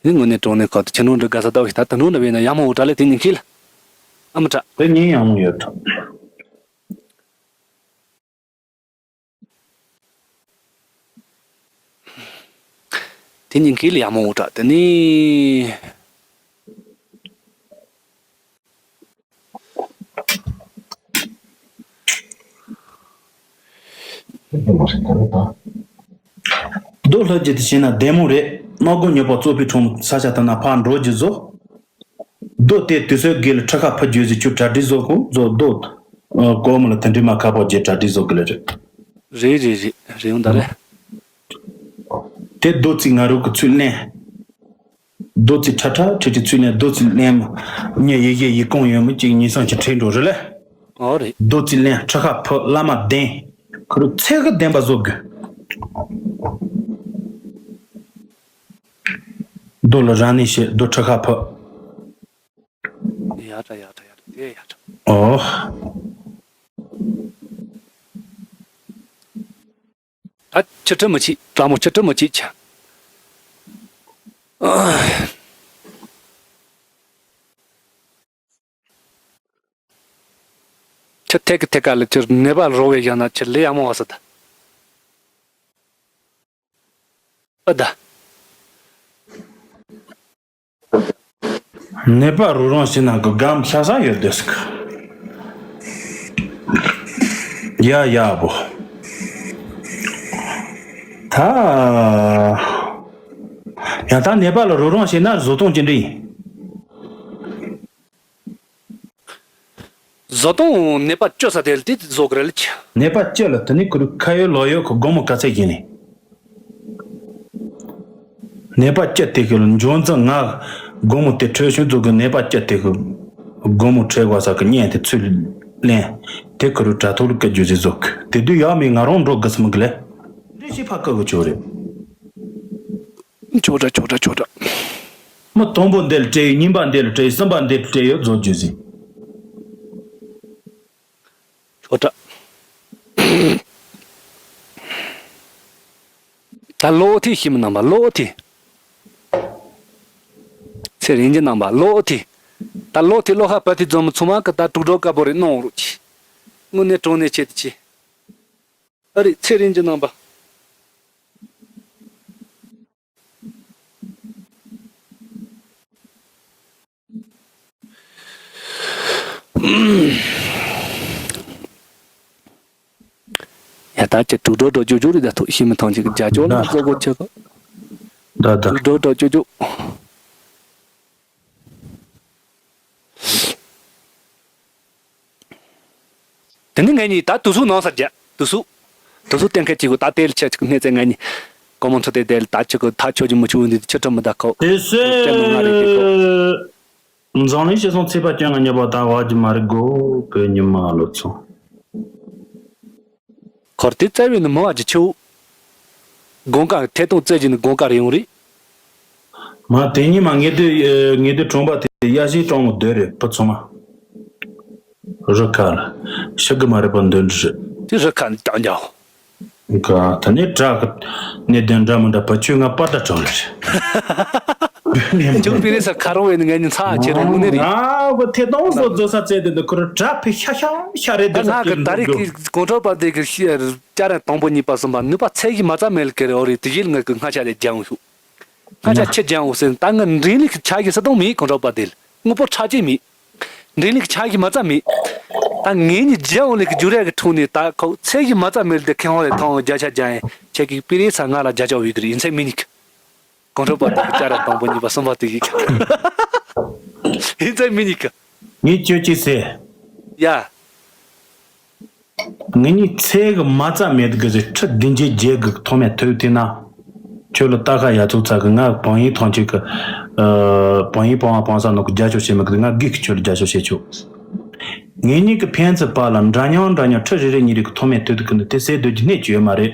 ནི་དངོས་གནས་དྲང་གནས་ཁོ་ད་ཁྱི་ནོར་འདྲ་དགའ་ས་ལྟ་བུ་ཞིག་ད་ད་ནོར་འདྲ་བས་ན་ཡག་མོ་འོ་དྲ་ལས་དེ་ཉིན་ཁྱི་ལ། ཨ་མ་དྲ། དེ་ཉིན་ཡག་མོ་ཡོད་དྲ། དེ་ཉིན་ཁྱི་ལ་ཡག་མོ་འོ་དྲ་དེ་ནི། རྡོ་ལྷ་རྒྱུད་དེ་བྱས་ན་བདེ་མོ་རེད། སྣ་སྒོ་ཉོ་པ་གཙོ་ཕའི་གྲོང་ས་ཆ་དེ་ན་ཕར་འགྲོ་རྒྱུ་བཟོ། རྡོ་དེ་དུས་ཚོད་དགེ་ལ་ཁྲི་ཁ་ཕུ་རྒྱུ་ཟིག་ཁྱོད་གྲ་སྒྲིག་བཟོ་ཁོ་བཟོ་རྡོ། ཨ་གོ་མོ་ལ་དེ་འདྲི་མ་ཁ་པོ་རྒྱུ་གྲ་སྒྲིག་བཟོ་དགེ་ལ་རེད། རེད་རེད་རེད་རེད་ཡོང་ད་རེད། དེ་རྡོ་རྩིག་ང་རོ་གི་ཚུལ་ལེན། རྡོ་རྩིག་ཁྲ་ཁྲ་ཁྲི་ཁྲི་ཚུལ་ལེན་རྡོ་རྩིག་ལེན་མོ། ཉེ་ཡི་གེ་ཡི་གོང་ཡོད་མོ་གཅིག་གཉིས་སང་ཁྱི་ཁྲིད་འགྲོ་རེད་ལེ། ཨོ་རེད། རྡོ་རྩིག་ལེན་ཁྲི་ཁ་ཕུ་བླ་མ་བདེན། ཁུ་རུ་ཚེ་གི་བདེན་པ་བཟོ་དགོས། རྡོ་ལ་རང་ནི་ཤེས་རྡོ་ཁྲི་ཁ་ཕུ། ཡ་ཏྲ་ཡ་ཏྲ་ཡ་ཏྲ་དེ་ཡ་ཏྲ། ཨོ། ད་ཁྱི་ཁྲི་མི་ཆིག་ལ་མོ་ཁྱི་ཁྲི་མི་ཆིག་ཆ། ཁྱི་ཐད་ཀི་ཐད་ཀ་ལ་ཁྱི་ནད་པ་རོ་བའི་ཡང་ན་ཁྱི་ལས་ཡང་མོ་བ་ས་ད། ཨ་ད། ནད་པ་རོ་རང་ཞིག་ན་གི་སྒམ་ཤ་ས་ཡོད་དེ་སི་ཀི། ཡ་ཡ་བོ། ད། ཡང་ད་ནད་པ་ལ་རོ་རང་ཞིག་ན་བཟོ་སྟངས་ཅི་འདྲ་ཡིན། བཟོ་སྟངས་ནད་པ་བཅོས་ས་དེ་ལ་དེ་བཟོ་གི་རེད་ལ་ཁྱི། ནད་པ་སྐྱི་ལ་དེ་ནི་ཁུ་རུ་ཁ་ཡོད་ལོ་ཡོད་ཁུ་སྒོ་མོ་ག་ཚད་ཡིན་ནི། ནད་པ་སྐྱི་དེ་གི་འབྱུང་རྩི་ང་སྒོ་མོ་དེ་འཕྲོད་བྱུང་ཚོ་གི་ནད་པ་སྐྱི་དེ་གི་སྒོ་མོ་འཕྲོད་དགོས་ས་གི་གཉེན་དེ་ཚུར་ལེན། དེ་ཁུ་རུ་དྲ་ཐོག་ལ་བཀའ་བརྒྱུད་ཟིག་བཟོ་གི་དེ་དུས་ཡག་མི་ང་རང་འགྲོ་དགོས་སམ་གི་ལེ། འདི་ཞིག་ཕ་བཀའ་གི་ཆོག་རེད། ཆོག་དྲ་ཆོག་དྲ་ཆོག་དྲ། མི་དང་པོ་འདི་ལ་སྤྲད་ཡོད། གཉིས་པ་འདི་ལ་སྤྲད་ཡོད། གསུམ་པ་འདི་ལ་སྤྲད་ཡོད་བཟོ་རྒྱུ་ཟིག་ཆོག་དྲ། ད་ལོ་ཐི་ཤི་མི་རྣམ་པ་ལོ་ཐི། ཚེ་རིང་གི་རྣམ་པ་ལོ་ཐི། ད་ལོ་ཐི་ལོ་ཧ་པ་ཐི་འཛོམས་མི་ཚང་མ་གི་ད་དྲུག་སྒྲོ་དཀར་པོ་རེ་གནང་རོགས་གྱིས། དངོས་གནས་དྲང་གནས་ཆེད་དུ་ཆེ། ཨ་རེ་ཚེ་རིང་གི་རྣམ་པ། ཡ་ད་ཅི་དྲུག་སྒྲོ་སྒྲོ་ཅོ་ཅོ་རེད་ད་ཐུག་ཤི་མི་ཐང་ཅིག་རྒྱ་ཅོ་ལ་ཟོ་གོ་ཆེ་གོ། ད་ད། དྲུག་སྒྲོ་སྒྲོ་ཅོ་ཅོ། དེ་ནི་ངེད་གཉིས་ད་དུ་སུ་ནང་སར་རྒྱ་དུ་སུ། དུ་སུ་གཏན་འཁེལ་གྱི་གོ་ད་དེ་ལ་ཆ་ཅིག་གནས་ཚེ་ངེད་གཉིས། ཀོ་མོན་ཚོ་དེ་དེ་ལ་ད་ཅིག་གོ་ད་ཆོ་ཅི་མི་ཆུ་འདི་ཆུ་ཁྲི་མི་ད་ཁོ། དེ་སུ། ལྕམ་མོ་ང་རེད་དེ་ཁོ། འཛམ་གླིང་སྤྱི་ཚོགས་ཚེས་པ་བཅོ་ལྔ་ཉི་པ་ད་བ་ཇི་མ་རི་གོ་གི་ཉི་མ་ལོ་ཚོ། ཁོར་དེ་བཙལ་བའི་ནི་མི་བ་ཇི་ཆེའུ། དགོང་ཀ་ཐད་གཏོང་བཙལ་གྱི་ནི་དགོང་ཀ་རེ་ཡོང་རེད། མ་དེ་ཉི་མ་ངེད་དུ་ངེད་དུ་གྲོང་པ་དེ་ཡ་ཤིང་གྲོང་མོ་སྡོད་རེད་བུ་ཚོ་མ། རི་ཁ་ལ་ཤི་གི་མ་རེད་པ་འདོན་རེད། དེ་རི་ཁ་ནི་ཀྱང་ཀྱང་། ག་ད་ནི་དྲག་གི་གནས་དོན་འདྲ་མི་འདྲ་བུ་ཆུ་ང་པར་ད་དྲག་རེད། ཅུང་པི་རེ་ས་ཁ་རོ་བའི་ངའི་ཚ་ཆེ་རུ་ནི་རེད། ང་བུ་ཐེ་གཏོང་བཟོ་བཟོ་ས་བཙལ་དེ་འདི་ཁུར་དྲག་ཕི་ཤ་ཤ་ཤ་རེད་དེ་ད་ང་གི་ད་རེས་ཀྱི་གོང་ཁྲོ་པ་དེ་གི་ཤི་ཅ་ར་དང་པོ་གཉིས་པ་གསུམ་པ་ནུས་པ་ཚད་གཞི་མ་ཙམ་མེད་ལ་ཀེ་རེ་ཨོ་རེད་དེ་ཡིལ་ང་གི་སྔ་ཆ་ལས་རྒྱང་ཤུགས། སྔ་ཆ་ཆེ་རྒྱང་འོ་ཟེར་ད་ང་འབྲིང་ལི་ཁི་ཆ་གི་ས་དོང་མི་གོང་ཁྲོ་པ་དེ་ལ་དངོས་པོ་ཁྲ་ཅིག་མི། འབྲིང་ལི་ཁི་ཆ་གི་མ་ཙམ་མི། ད་ངེད་གཉིས་རྒྱང་འོ་ལི་ཁི་རྒྱུ་ར་གི་ཁྲུང་ནི་ད་ཁོ་ཚད་གཞི་མ་ཙམ་མེད་ལ་དེ་ཁེ་ཧོང་རེ་ཐོང་བརྒྱ་ཆ་རྒྱང་ཡིན་ཆེ་གི་པི་རེ་ས་ང་ལ་རྒྱ་ཆ་བི་གི་རི་ཡིན་ཚད་མི་ཉིག་གོང་ཁྲོ་པ་དེ་གི་ཅ་ར་དང་པོ་གཉིས་པ་གསུམ་པ་དེ་གི་ཡིན་ཚད་མི་ཉིག་ངས་ཁྱོད་ཅི་ཟེར། ཡ། ངེད་གཉིས་ཚེ་གི་མ་རྩ་མེད་གི་ཟེར་ཁྲི་བདུན་བརྒྱད་བརྒྱད་གི་ཐོག་མའི་ཐོས་དུས་ན། ཁྱོད་ལ་རྟ་ཁ་ཡ་ཚུགས་ཚ་གི་ང་བང་ཡིག་ཐང་ཆད་གི། བང་ཡིག་བང་བ་བང་ས་ནོ་གི་རྒྱ་ཆོ་བྱེད་མི་གི་ང་སྒིག་གི་ཁྱོད་ལ་རྒྱ་ཆོ་བྱེད་ཆོག་ངེད་གཉིས་ཀྱི་ཕན་ཚུན་བར་ལ་འདྲ་མཉམ་འདྲ་མཉམ་ཁྲི་རེ་རེ་གཉིས་རེ་གི་ཐོག་མའི་ཐོས་དུས་གི་འདི་དེ་ཟེར་སྡོད་ཀྱི་གནས་ཀྱི་ཡོད་མ་རེད།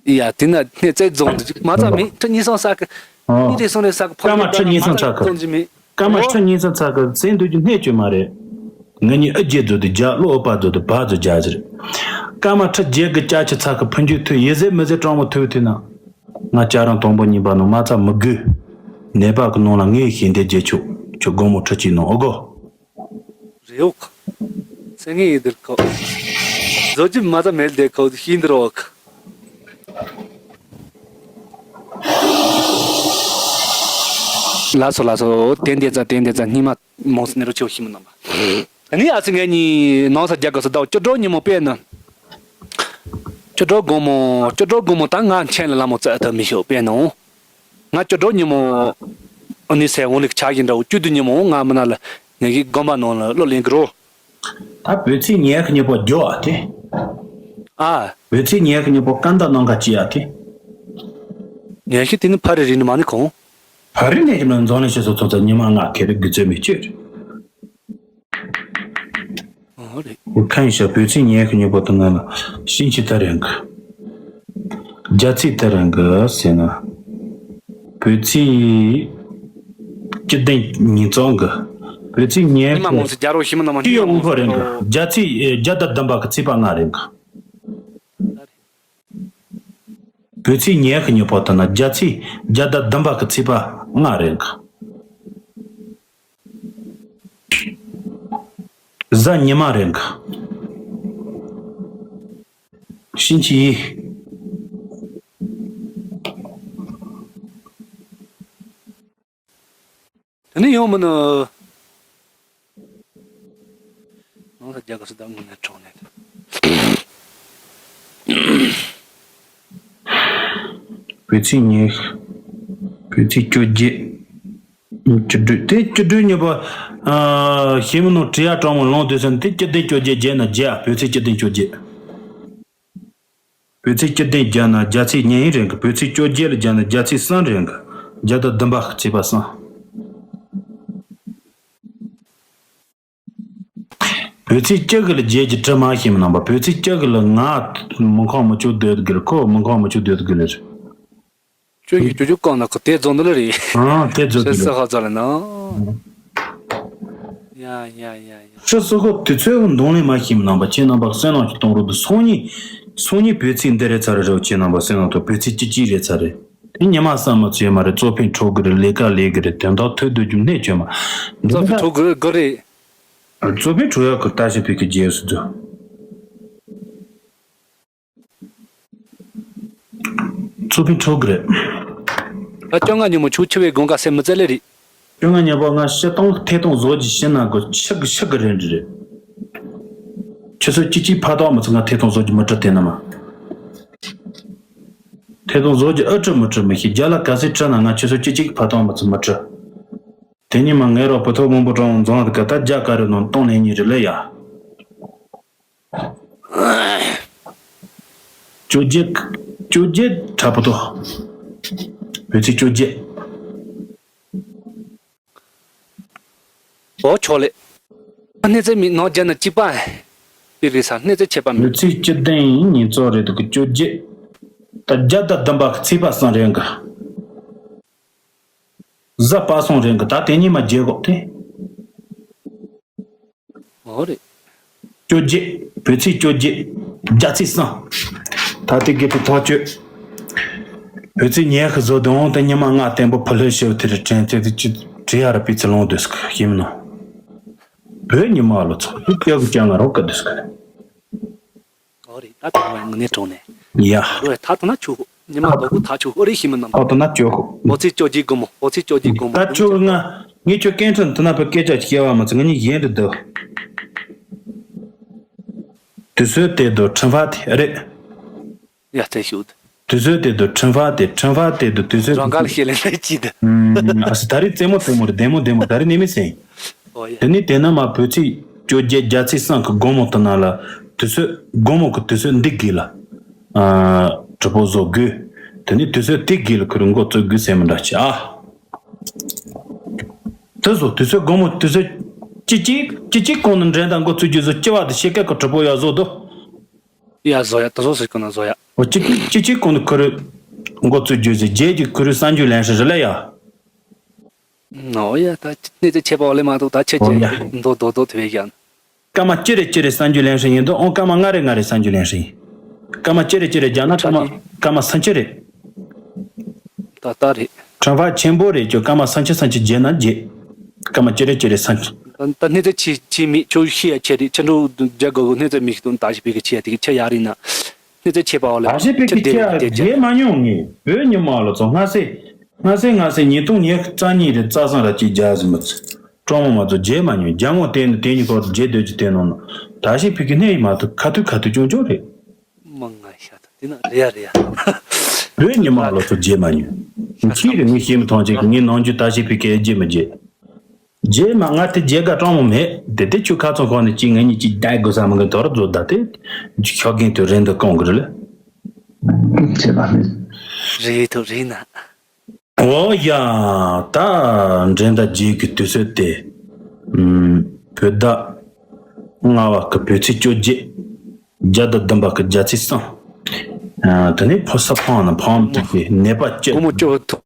ཡ་དེ་ན་སྣེ་རྩེ་རྫོང་འདི་མ་ཚ་མེད། ཁྲི་གཉིས་གསུམ་ས་གི། ཨོ། གཉིས་རེ་གསུམ་རེ་ས་གི་ཕ་སྐད་ད་ན་མ་ཚ་རྫོང་འདི་མེད། ཀ་མ་ཁྲི་གཉིས་གསུམ་ཚ་གི་ཟེར་འདུག་རྒྱུ་སྣེ་བཅོས་མ་རེད། ང་གཉིས་ཨུ་རྒྱན་རྫོགས་དུས་རྒྱ་ལོ་ཨུ་པ་རྫོགས་དུས་བ་རྫོགས་རྒྱ་ཟེར། ཀ་མ་ཁྲི་བརྒྱད་གི་ཅ་ཆི་ཚ་གི་ཕུན་ཆུ་ཐུ་ཡི་ཟེར་མི་ཟེར་གྲོང་མོ་ཐུ་ཐུ་ན། ང་ཅ་རང་དང་པོ་གཉིས་པ་ནང་མ་ཚ་མི་དགོས། ནད་པ་གི་ནང་ལ་ངས་ཞལ་འདེབས་རྒྱལ་ཆོག་ཁྱོད་དགོང་མོ་ཁྲི་གཅིག་ནང་ཨོ་གོ། རེའུ་ཁ། སེང་ངེ་ཡི་དིར་ཁ། བཟོ་རྒྱུ་མ་ཚ་མེད་དེ་ཁ་ཤིན་དིར་འོ་ཁ། ལགས་སོ་ལགས་སོ། དེ་འདི་ཙ་དེ་འདི་ཙ་སྙིང་མ་མོངས་སུ་ནི་རུ་ཆེའུ་ཤི་མི་ནམ་པ། ཨ་ནི་ཨ་ཙི་ངེད་གཉིས་ནང་ས་རྒྱ་གར་སུ་ཟླ་བ་བཅུ་དྲུག་ཉིན་མོ་དཔེ་ན། བཅུ་དྲུག་དགོང་མོ་བཅུ་དྲུག་དགོང་མོ་ད་ང་མཆན་ལ་ལ་མོ་བཙལ་ཐུབ་མི་ཤོག་དཔེ་ན། ང་བཅུ་དྲུག་ཉིན་མོ་ཨ་ནི་སའི་འོང་ལིག་ཆག་གི་འདྲ་བོ་བཅུ་བདུན་ཉིན་མོ་ང་མི་ན་ལ་ངེད་ཀྱི་དགོན་པ་ནང་ལ་གླུ་ལེན་གི་རོ། ད་བོད་ཚིག་ཉལ་གི་ཉིན་པོ་རྒྱོ་ཨ་དེ། ཨ། བོད་ཚིག་ཉལ་གི་ཉིན་པོ་སྐད་འདོན་གནང་ག་ཅི་ཨ་དེ། ཉལ་གི་དེ་ནི་ཕ་རི་རི་ནི་མ་ནི་གོང་། ཕ་རི་ནས་ཀྱི་ནང་འཛོམས་ལེན་བྱེད་སོ་ཚོ་ཚོ་ཉི་མ་ལྔ་ཁེ་རི་དགུ་ཚོད་མི་སྤྱོད། ཨོ་རེད། འུ་ཁན་ཤ་བོད་ཚིག་ཉལ་གི་ཉིན་པོ་དང་ང་ལ་ཤིང་ཆི་ཐ་རེང་གི། རྒྱ་ཚིག་ཐ་རེང་གི་ཟེར་ན། བོད་ཚིག་སྤྱི་བདེ་ཉིན་ཚང་གི། བོད་ཚིག་ཉལ་ཉི་མ་གི་མོ་ཚོ་རྒྱ་རོ་ཤི་མི་ནམ་ཅི་ཡོད་དབུ་ཁ་རེང་གི། རྒྱ་ཚིག་བརྒྱ་དང་བདུན་པ་གི་ཚིག་པ་ལྔ་རེང་གི། བོད་ཚིག་ཉལ་གི་ཉིན་པོ་དང་ན་རྒྱ་ཚིག་བརྒྱ་དང་བདུན་པ་གི་ཚིག་པ་ལྔ་རེང་གི། གཟའ་ཉི་མ་རེད་ག་ཤིན་ཅི་ཡིས། དེ་ནས་ཡོང་མི་ནི། ནང་ལ་རྒྱ་གར་སུ་ད་དངོས་གནས་གྲོགས་ནས། བོད་ཚིག་ཉིས། བོད་ཚིག་བཅོ་བརྒྱད། བཅུ་དྲུག་དེ་བཅུ་དྲུག་ཉིན་པ། ཨ། ཤེས་མི་ནོར་བྲིས་ཡ་གྲོགས་མོ་ལོང་དུས་ཟིན་དེ་སྤྱི་ལྡན་བཅོ་བརྒྱད་བརྒྱད་ན་བརྒྱད་ཨ། བོད་ཚིག་སྤྱི་ལྡན་བཅོ་བརྒྱད། བོད་ཚིག་སྤྱི་ལྡན་བརྒྱད་ན་རྒྱ་ཚིག་ཉན་ཡིན་རེད་གི། བོད་ཚིག་བཅོ་བརྒྱད་ལ་བརྒྱད་ན་རྒྱ་ཚིག་གསུམ་རེད་གི། བརྒྱ་དང་བདུན་པ་ཚིག་པ་གསུམ། བོད་ཚིག་སྤྱི་གི་ལ་བརྒྱད་ཀྱི་དྲི་མ་ཤེས་མི་ནང་པ། བོད་ཚིག་སྤྱི་གི་ལ་ང་མི་ཁོང་མི་ཆོག་སྡོད་གི་རེད། ཁོ་མི་ཁོང་མི་ཆོག་སྡོད་གི་རེད། ཁྱོད་ཀྱིས་ཅོ་ཅོ་བཀང་ན་ཁོ་དེ་རྫོང་འདི་ལ་རེད། ཨང་དེ་རྫོང་ཤི་འདི་སི་ལ། ཧ་ཙ་ལ་ན། ཡ་ཡ་ཡ་ཡ། ཤི་སི་ཁོ་དུས་ཚོད་འདོང་ལེན་མ་ཤེས་མི་ནང་པ། ཁྱེད་རྣམ་པ་སེམས་ནང་གི་གཏོང་རོགས་འདུག་སང་ཉིན། སང་ཉིན་བོད་ཚིག་འདི་རེད་ཚར་རེད་རོགས། ཁྱེད་རྣམ་པ་སེམས་ནང་དུ་བོད་ཚིག་ཅི་ཅི་རེད་ཚར་རེད། དེ་ཉི་མ་བསམ་མ་ཚོད་མ་རེད། གཙོ་ཕན་འཕྲོག་གི་རེད། ལས་ཀ་ལས་གི་རེད། དོན་དག་ཐོས་སྡོད་རྒྱུ་གནས་བཅོས་མ། གཙོ་ཕན་འཕྲོག་གི་རེད་གི་རེད། གཙོ་ཕན་འཕྲོག་ཡག་གི་ལྟ་ཞིབ་བོད་ཀྱི་རྗེས་སུ་འཛུལ། གཙོ་ཕན་འཕྲོག་གི་རེད། ད་བཅོ་ལྔ་ཉིན་མོ་ཆུ་ཆུ་བའི་དགོང་ཁ་སེམས་མི་བཙལ་ལེ་རེད། བཅོ་ལྔ་ཉིན་པོ་ང་ཤི་སྟངས་ཐད་གཏོང་བཟོ་རྒྱུ་ཤི་ན་དགོས་ཆི་གི་ཤི་གི་རེད་འདྲི་རེད། ཆུ་ཚོད་གཅིག་གཅིག་ཕ་ཏོག་མི་ཚོ་ང་ཐད་གཏོང་བཟོ་རྒྱུ་མི་འཁྲི་དེ་ན་མ། ཐད་གཏོང་བཟོ་རྒྱུ་ཨ་འཁྲི་མི་འཁྲི་མི་ཤེས། རྒྱ་ལ་ག་ཚོད་འཁྲི་ན་ང་ཆུ་ཚོད་གཅིག་གཅིག་ཕ་ཏོག་མི་ཚོ་མི་འཁྲི། དེ་ཉིན་མ་ངའི་རོགས་བུ་ཐོག་མང་པོ་གྲོང་འཛོང་གི་ད་རྒྱ་ག་རེ་ནང་གཏོང་ལེན་ཉིན་རེ་ལས་ཡ། བཅོ་བརྒྱད། བཅོ་བརྒྱད་དྲ་པོ་ཏོ། བོད་ཚིག་བཅོ་བརྒྱད། ཨོ་ཆོག་ལེ། སྣེ་རྩེ་མི་ནང་རྒྱ་ན་གཅིག་པ། པི་རི་ས་སྣེ་རྩེ་ཆད་པ་མི། བོད་ཚིག་སྤྱི་བདེན་ཉིན་ཚོགས་རེད་འདུག་གི་བཅོ་བརྒྱད། ད་བརྒྱ་དང་བདུན་པ་གི་ཚིག་པ་གསུམ་རེད་འགའ། གཟའ་པ་སངས་རེད་འགའ། ད་དེ་གཉིས་མ་བརྗེད་གོ་དེ། ཨོ་རེད། བཅོ་བརྒྱད། བོད་ཚིག་བཅོ་བརྒྱད། རྒྱ་ཚིག་གསུམ། ད་ལྟའི་དགེ་ཕྲུག་ཐག་གཅོད། བོད་ཚིག་ཉལ་ཤི་བཟོ་དོན་དུ་ཉི་མ་ལྔ་བརྟན་པོ་ཕུ་ལྷོད་ཤེའུ་དེ་རུ་དྲན་ཚེ་དེ་ཅི་བྲིས་ཡ་ར་པི་ཚི་ལོང་དུས་སུ་ཤེས་མི་ནོ། བོད་ཉི་མ་ལོ་ཚོ་དུ་སྐྱ་གུ་སྐྱ་ང་རོགས་ཀ་དུས་སུ་ཁ་རེད། ཨོ་རེད། ད་ཐང་བའི་ངུ་ནས་གྲོངས་ནས། ཡ། རོ་ཡ་ཐག་ཐུག་ན་ཆུ་ནི་མ་དོ་གུ་ཐག་ཆུ་ཨོ་རེད་ཤི་མི་ནམ། ཐག་ཐུག་ན་ཆུ་ཧོ། ཨོ་ཚིག་བཅོ་བརྒྱད་དགོང་མོ། ཨོ་ཚིག་བཅོ་བརྒྱད་དགོང་མོ། ད་ཆུ་ང་ངས་ཁྱོད་སྐད་འཕྲིན་དུ་ན་བུ་སྐད་ཆ་སྐྱེ་བ་མ་ཚང་ངེད་གཉིས་གཞན་དུ་འདུག་དུས་ཚོད་དེ་དུ་ཁྲིམས་ཕ་དེ་རེད། ཡ་རྩེ་ཤུགས། དུས་ཚོད་དེ་དུ་ཁྲིམས་ཕ་དེ་ཁྲིམས་ཕ་དེ་དུ་དུས་ཚོད་རང་དེ་དགར་ཤེས་ལེ་ལེ་ཅི་དུ། ཨ་སི་ད་རེས་རྩེད་མོ་རྩེད་མོ་རེད། བདེ་མོ་བདེ་མོ་ད་རེས་ནས་མི་སེང་། ཨོ་ཡ། དེ་ནས་དེ་ན་མ་བོད་ཚིག་བཅོ་བརྒྱད་རྒྱ་ཚིག་གསུམ་གི་དགོང་མོ་དུ་ན་ལ་དུས་ཚོད་དགོང་མོ་གི་དུས་ཚོད་འདི་དགོས་ལ། ཨ་གྲུ་པོ་བཟོ་དགོས། དེ་ནས་དུས་ཚོད་དེ་དགོས་ལ་ཁུར་འགོ་བཙུགས་དགོས་ཟེར་མི་འདྲ་ཆེ་ཨ། དེ་བཟོ་དུས་ཚོད་དགོང་མོ་དུས་ཚོད་ཅི་གཅིག་ཅི་གཅིག་གོང་ནས་འདྲེན་དང་འགོ་བཙུགས་རྒྱུ་བཟོ་སྐྱེ་བ་དེ་ཤེས་སྐད་ཀྱི་གྲུ་པོ་ཡག་བཟོ་དོ། ཡ་བཟོ་ཡ་ད་བཟོ་ཟེར་གོ་ན་བཟོ་ཡ། འོ་གཅིག་གཅིག་གཅིག་གོང་དུ་ཁུ་རུ་འགོ་བཙུགས་རྒྱུ་ཟེར་རྗེས་ཀྱི་ཁུ་རུ་གསར་འགྱུར་ལེན་ཧྲི་རི་ལ་ཡ། ཨོ་ཡ་ད་གནས་ཚུལ་ཆད་པ་འོ་ལེ་མ་གཏོགས་ད་ཁྱེད་ཀྱི་འོ་ཡ། མདོ་རྡོག་རྡོག་དེ་བས་ཀྱང་། སྐར་མ་གཅིག་རེ་གཅིག་རེ་གསར་འགྱུར་ལེན་ཧྲི་ཡིན་དུས་ཨོ་སྐར་མ་ལྔ་རེ་ལྔ་རེ་གསར་འགྱུར་ལེན་ཧྲི་ཡིན། སྐར་མ་གཅིག་རེ་གཅིག་རེ་རྒྱག་ན་སྐར་མ་སྐར་མ་སུམ་ཅུ་རེད། ད་ལྟ་རེད། ཁྲོན་ཧྥ་ཆེན་པོ་རེད་ཀྱོ་སྐར་མ་སུམ་ཅུ་སུམ་ཅུ་བརྒྱབ་ན་བརྒྱད། སྐར་མ་གཅིག་རེ་གཅིག་རེ་སུམ་ཅུ། ད་ད་གནས་ཚུལ་ཆེ་ཆེ་མེད་ཁྱོད་ཤི་ཡ་ཆེ་རེད་ཁྱེད་འགྲོ་རྒྱ་གོ་གོ་གནས་ཚུལ་མི་ཤི་དུང་ད་ཞིག་བི་གི་ཆེ་ཡ་དེ་གི་ཆེ་ཡ་རེད་ན། གནས་ཚུལ་ཆེ་པ་འོ་ལེ་ད་ཞིག་བི་གི་ཆེ་ཡ་བརྒྱབ་མ་མྱོང་ངས་བོད་ཉི་མ་ལོ་ཚོ་སྔ་སེ། སྔ་སེ་སྔ་སེ་ཉིས་སྟོང་ཉི་ཤུ་རྩ་གཉིས་རེད་རྩ་གསུམ་ར་གཅིག་རྒྱག་ཟིན་མི་ཚེ། ཀྲོང་མོ་མ་ཚོ་རྗེས་མ་ཉོན་རྒྱ་མོ་བསྟན་ནས་དེ་ཉིད་སྐོར་དུ་རྗེས་སྡོད་ཀྱི་བསྟན་ནོ་ན། ད་ཞིག་ཕི་གི་གནས་མ་ཐུབ་ཁ་ཐུག་ཁ་ཐུག་ཅུང་ཅུང་རེད། མ་ང་ཤ་ཐུབ་དེ་ན་རེ་ཡ་རེ་ཡ། བོད་ཉི་མ་ལོ་ཚོ་རྗེས་མ་ཉོན། ཁྱི་རེ་ངས་ཤེས་མི་ཐོང་ཅིག་ངས་ནང་རྒྱུ་ད་ཞིག་ཕི་གི་རྗེས་མི་རྗེས། རྗེས་མ་ང་དེ་རྗེས་ག་ཀྲོང་མོ་མེད་དེ་དེ་ཁྱོད་ཁ་ཚོན་ཁོག་ནས་ཅི་ངེད་གཉིས་ཅི་རྒྱག་དགོས་ས་མི་གི་དོར་བཟོ་ད་དེ། ཁྱོད་རྒན་དུ་རེད་འདུག་གང་གི་རེད་ལ། བྱེད་པ་མེད། རེད་ཐུབ་རེད་ན། ཨོ་ཡ། ད་འགྲན་ཟླ་རྗེས་ཀྱི་དུས་ཚོད་དེ། ཨུམ། བོད་ཟླ་ལྔ་བ་གི་བོད་ཚེས་བཅོ་བརྒྱད། བརྒྱ་དང་བདུན་པ་གི་རྒྱལ་ཚེས་གསུམ། ཨ། དེ་ནས་ཕོ་ས་ཕང་ན་ཕང་དུ་གི་ནད་པ་སྐྱེ། སྒོར་མོ་བཅུ་ཐོ།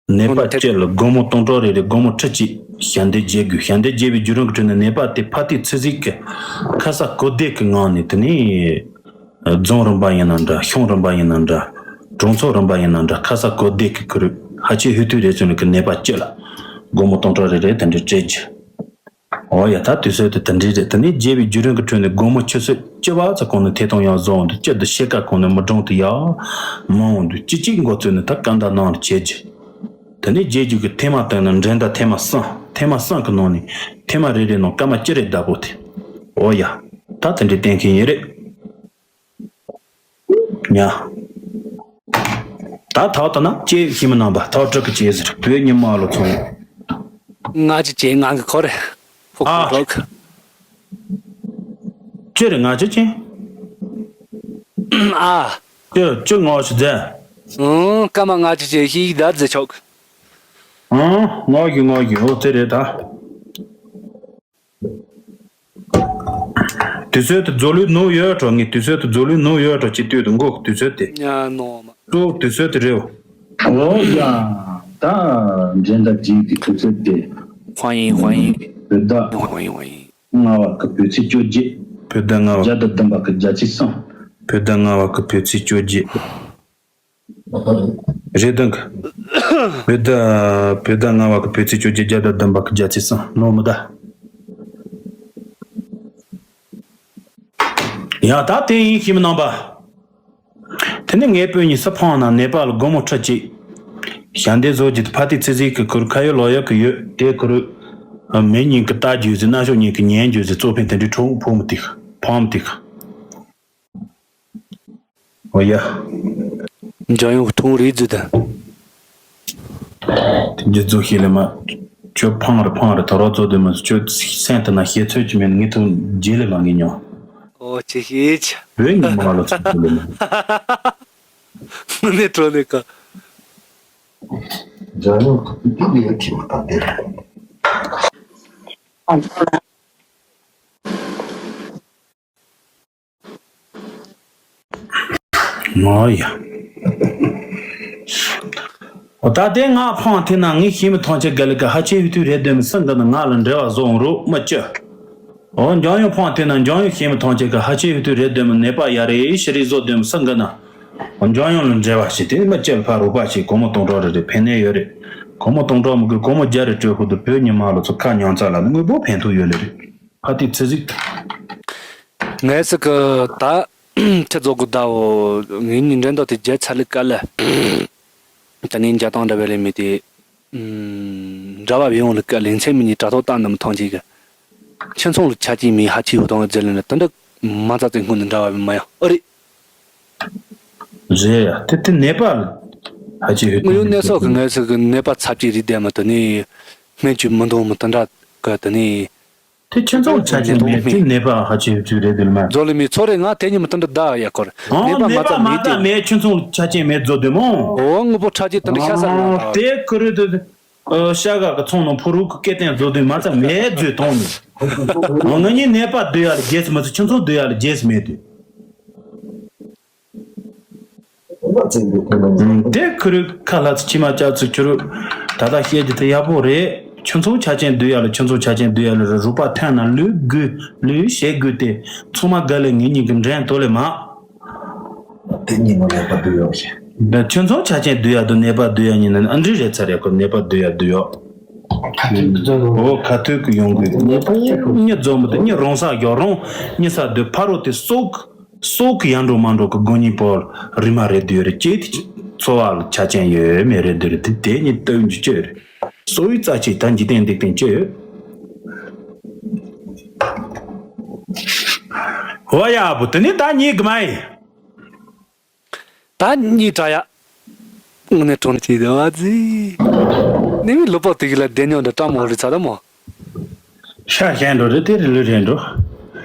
ནད་པ་སྐྱེ་ལ་སྒོར་མོ་སྟོང་ཕྲག་རེ་རེ་སྒོར་མོ་ཁྲི་གཅིག་ཞལ་འདེབས་བརྒྱབ་དགོས། ཞལ་འདེབས་བརྒྱབ་པའི་བརྒྱུད་རིམ་གྱི་ཁྲོད་ནས་ནད་པ་དེ་ཕ་ཏི་ཚེ་ཟིག་གི་ཁ་ས་གོ་བདེ་གི་ངང་ནས་དེ་ནས། རྫོང་རིམ་པ་ཡིན་ན་འདྲ་གཤོང་རིམ་པ་ཡིན་ན་འདྲ། གྲོང་ཚོ་རིམ་པ་ཡིན་ན་འདྲ་ཁ་ས་གོ་བདེ་གི་ཁུར་ཧ་ཆེ་ཧུ་ཐུ་རེ་ཚོ་ནི་གི་ནད་པ་སྐྱེ་ལ་སྒོར་མོ་སྟོང་ཕྲག་རེ་རེ་དེ་འདྲ་སྤྲད་རྒྱུ། ཨོ་ཡ་ད་དུས་ཚོད་དེ་དེ་འདྲའི་རེད། དེ་ནས་རྒྱས་པའི་བརྒྱུད་རིམ་གྱི་ཁྲོད་ནས་སྒོར་མོ་ཆུ་ཚོད་བཅུ་བ་ཙམ་གོང་ནས་ཐད་གཏོང་ཡང་བཟོ་འོང་དུས་སྤྱི་དུ་ཤེལ་ཀ་གོང་ནས་མི་གྲོང་དུ་ཡག་མང་འོང་དུས་སྤྱི་གཅིག་འགོ་བཙུགས་ནས་ད་སྐར་མདའ་ནང་ལ་བྱེད་རྒྱུ། དེ་ནས་རྒྱས་རྒྱུ་གི་ཐེངས་མ་བཏང་ན་འགྲན་ཟླ་ཐེངས་མ་གསུམ་ཐེངས་མ་གསུམ་གི་ནང་ནས་ཐེངས་མ་རེ་རེ་ནང་སྐར་མ་བཅུ་རེ་བདག་པོ་དེ། ཨོ་ཡ། ད་དེ་འདྲའི་གཏན་འཁེལ་ཡིན་རེད། ཉ། ད་ཐག་ཏུ་ན་ཅེས་ཤི་མི་རྣམ་པ་ཐག་གྲུབ་ཀྱི་ཅེས་ཟེར་བོད་ཉི་མ་ལོ་ཚོ། ང་ཅི་ཅེས་ང་གི་ཁོ་རེ། ཕོ་ཨ། ཁོ་རོག་ཅི་རེ་ང་ཅི་ཅེ། ཨ། ཅི་ཅི་ངོ་ཤི་ཛེ། ཨང་ཀ་མ་ང་ཅི་ཅེས་ཤི་ད་ཛེ་ཆོག་ཨང་ངོ་ཤི་ངོ་ཤི་འོ་དེ་རེད་ད། དུས་ཚོད་དུ་རྫོགས་ལུས་ནོ་ཡོད་འགྲོ་ངས་དུས་ཚོད་དུ་རྫོགས་ལུས་ནོ་ཡོད་འགྲོ་ཅི་ལྟོས་དུ་མགོ་དུས་ཚོད་དེ། ཉ་ནོ་མ། ཏོ་དུས་ཚོད་དུ་རེད། ཨོ་ཡ། ད་འགྲན་ཟླ་རྗེས་ཀྱི་དུས་ཚོད་དེ། ཧོ་ཡིན་ཧོ་ཡིན། བོད་ཟླ། ཧོ་ཡིན་ཧོ་ཡིན། ལྔ་བ་གི་བོད་ཚེས་བཅོ་བརྒྱད། བོད་ཟླ་ལྔ་བ། བརྒྱ་དང་བདུན་པ་གི་རྒྱལ་ཚེས་གསུམ། བོད་ཟླ་ལྔ་བ་གི་བོད་ཚེས་བཅོ་བརྒྱད། རེད་དང་གི། བོད་ཟླ་བོད་ཟླ་ལྔ་བ་གི་བོད་ཚེས་བཅོ་བརྒྱད་བརྒྱ་དང་བདུན་པ་གི་རྒྱལ་ཚེས་གསུམ་ནོ་མི་ད། ཡང་ད་དེ་ཡིན་ཤི་མི་རྣམ་པ། དེ་ནས་ངའི་སྤུན་གཉིས་སུ་ཕང་ན་ནད་པ་ལ་སྒོར་མོ་ཁྲི་གཅིག་ཞལ་འདེབས་བཟོ་རྒྱུ་དེ་ཕ་ཏི་ཚེ་ཟིག་གི་ཁུར་ཁ་ཡོད་ལོ་ཡོད་གི་ཡོད་དེ་ཁུར། མི་གཉིས་ཀྱི་ལྟ་རྒྱུ་ཟེར་ན་ཤོག་གཉིས་ཀྱི་ཉན་རྒྱུ་ཟེར་གཙོ་ཕན་དེ་འདྲའི་ཁྲོ་ཕོ་མི་ཐིག་ཕང་མི་ཐིག་ཨོ་ཡ། འཇམ་དབྱངས་ཀྱི་ཐུང་རིག་རྫི་དང་། དེ་རྫོགས་ཤེས་ལས་མ། ཁྱོད་ཕང་རེ་ཕང་རེ་ད་རོགས་རྫོགས་དེ་མ་ཁྱོད་སེམས་དེ་ན་ཤེས་ཚོད་ཀྱི་མེད་ངས་ཐུང་རྗེས་ལས་མ་ངས་མྱོང་། ཨོ་ཅི་ཤེས་ཆ། བོད་ཉི་མ་ལ་ཚོད་དེ་ལས་མ། ངུ་ནས་བྲོ་ནས་ཀ། འཇམ་དབྱངས་ཀྱི་དེ་ལས་ཁྱི་མ་དང་དེ་རེད། ཨོ་ཡ། ཨོ་ད་དེ་ང་ཕང་ཐེ་ན་ངས་ཤེས་མི་ཐང་ཆེ་ག་ལི་ག་ཧ་ཆེ་ཧུ་ཐུ་རེད་དོན་མི་སང་ག་ན་ང་ལ་འབྲེལ་བ་བཟོ་འོང་རོགས་མ་ཅི། ཨོ་འཇང་ཡོང་ཕང་ཐེ་ན་འཇང་ཡོང་ཤེས་མི་ཐང་ཆེ་ག་ཧ་ཆེ་ཧུ་ཐུ་རེད་དོན་མི་ནད་པ་ཡ་རེ་ཤི་རེ་བཟོ་དོན་མི་སང་ག་ན། ཨོ་འཇང་ཡོང་ལ་འབྲེལ་བ་ཞིག་དེ་མ་ཅི་ལ་ཕ་རོགས་པ་ཞིག་གོ་མོ་གཏོང་གྲོགས་རེ་རེ་ཕན་ནས་ཡོད་རེད། གོ་མོ་གཏོང་གྲོགས་མི་དགོས་གོ་མོ་རྒྱ་རེ་སྤྲོད་ཁུ་དུ་བོད་ཉི་མ་ལ་ཚོ་ཁ་ཉང་ཚ་ལ་དངོས་པོ་ཕན་ཐོགས་ཡོད་ལེ་རེད། ཕ་ཏི་ཚེ་གཟིགས། ངས་སི་ཀི་ད་ཁྱེད་ཚོ་གི་ཟླ་བོ་ངེད་གཉིས་འགྲན་ཟླ་དེ་བརྒྱབ་ཚར་ལི་ཀ་ལ། ད་ནི་འཇའ་དང་འདྲ་བའི་ལས་མི་དེ། འདྲ་བ་བི་ཡོང་ལི་ཀ་ལེན་ཚེ་མི་གཉིས་དྲ་ཐོག་བཏང་འདམ་ཐང་ཅིག་གི། ཁྱེད་ཚོང་ལ་ཆ་ཅིག་མི་ཧ་ཅིག་ཡོད་དང་རྫས་ལེན་ལ་དེ་འདྲ་མ་ཚ་ཚེ་སྔོན་ནས་འདྲ་བ་བི་མ་ཡང་ཨ་རེད། རེད་ཡ་དེ་དེ་ནད་པ་ལ་ཧ་ཅིག་ཡོད་དངོས་ཡོད་གནས་སོགས་ཀྱི་ངལ་སོ་གི་ནད་པ་ཚབས་ཅིག་རིགས་ལྡན་མི་དེ་ནི་སྨན་བཅོས་མི་འདང་མི་དེ་འདྲ་གི་དེ་ནི། དེ་ཁྱོད་ཚོ་ཆ་རྐྱེན་མེད་དེ་ནད་པ་ཧ་ཅང་ཚུལ་རེད་དེ་མ། རྫོགས་ལས་མི་ཚོ་རེད་ང་དེ་ཉིན་མི་དེ་འདྲ་བདག་ཡ་ཁོར། ཨང་ནད་པ་མ་ནད་པ་ཙམ་མ་མེད་ཙམ་དེ། མེད་ཁྱོད་ཚོ་ཆ་རྐྱེན་མེད་བཟོ་དེ་མོ། འོ་དངོས་པོ་ཁྲག་རྗེས་དེ་འདྲ་ཤ་ཟ་ན་ཨང་དེ་ཁོ་རེ་དེ། ཤ་ག་གི་ཚོང་ནང་ཕུ་རུ་གི་སྐད་བསྟན་བཟོ་དེ་མ་ཙམ་མེད་བཟོས་གཏོང་ནས། ང་གཉིས་ནད་པ་སྡོད་ཡ་ལ་རྒྱས་སུ་མ་ཚོ་ཁྱོད་ཚོ་སྡོད་ཡ་ལ་རྒྱས་སུ་མེད་དེ། བརྩི་འདུག་ཁོ་ན། དེ་ཁུ་རུ་ཁ་ལྷ་ཚོ་ཕྱི་མ་ལྕགས་ཚོ་ཁྱོད་རུ་ད་ལྟ་བཤད་རྒྱུ་དེ་ཡག་པོ་རེད། ཁྱོད་ཚོ་ཆ་ཅན་བསྡུ་ཡ་ལ་ཁྱོད་ཚོ་ཆ་ཅན་བསྡུ་ཡ་ལ་རུ་རུ་པ་ཐན་ན་ལུས་དགོས་ལུས་བྱེད་དགོས་ཏེ་ཚང་མ་དགའ་ལས་ངེད་གཉིས་ཀྱི་འགྲན་དོ་ལས་མ། དེ་གཉིས་ནོ་ནད་པ་བསྡུ་ཡོད་ཞེས། ད་ཁྱོད་ཚོ་ཆ་ཅན་བསྡུ་ཡ་དུ་ནད་པ་བསྡུ་ཡ་ཉིན་ན་ཨ་འདྲི་རེད་ཚར་ཡ་ཁོ་ནད་པ་བསྡུ་ཡ་བསྡུ་ཡོད། ཁ་ཐུག་གི་འཛོམས། ཨོ་ཁ་ཐུག་གི་ཡོང་དགོས། ནད་པ་གཉིས་འཛོམས་པ་དེ་གཉིས་རོང་ས་རྒྱོ་རོང་གཉིས་ས་བསྡུ་ཕ་རོ་དེ་སོག་སོག་གི་ཡར་འགྲོ་མར་འགྲོ་གི་དགོན་གཉིས་པོ་རི་མ་རེད་འདུག་རེད་ཅེས་དེ་འཚོ་བ་ལ་ཆ་ཅན་ཡོད་མེད་རེད་འདུག་རེད་དེ་དེ་གཉིས་སྟོན་རྒྱུ་ཅི་རེད། སོ་ཡི་རྩ་ཆེ་ད་འཇིག་རྟེན་འདེགས་རྟེན་ཅི་ཡོད། ཧོ་ཡ་བུ་དེ་ནི་ད་གཉིས་གི་མ་ཡིན། ད་གཉིས་དྲག་ཡ། དངོས་གནས་གྲོང་ཁྱེར་དེ་བ་ཛི། ནི་མི་ལོ་པོ་དེ་གི་ལ་བདེ་ཉོ་འདྲ་སྤྲང་མོ་རི་ཚ་ད་མོ། ཤ་ཞན་འགྲོ་རེད་དེ་རི་ལུ་རེད་འགྲོ།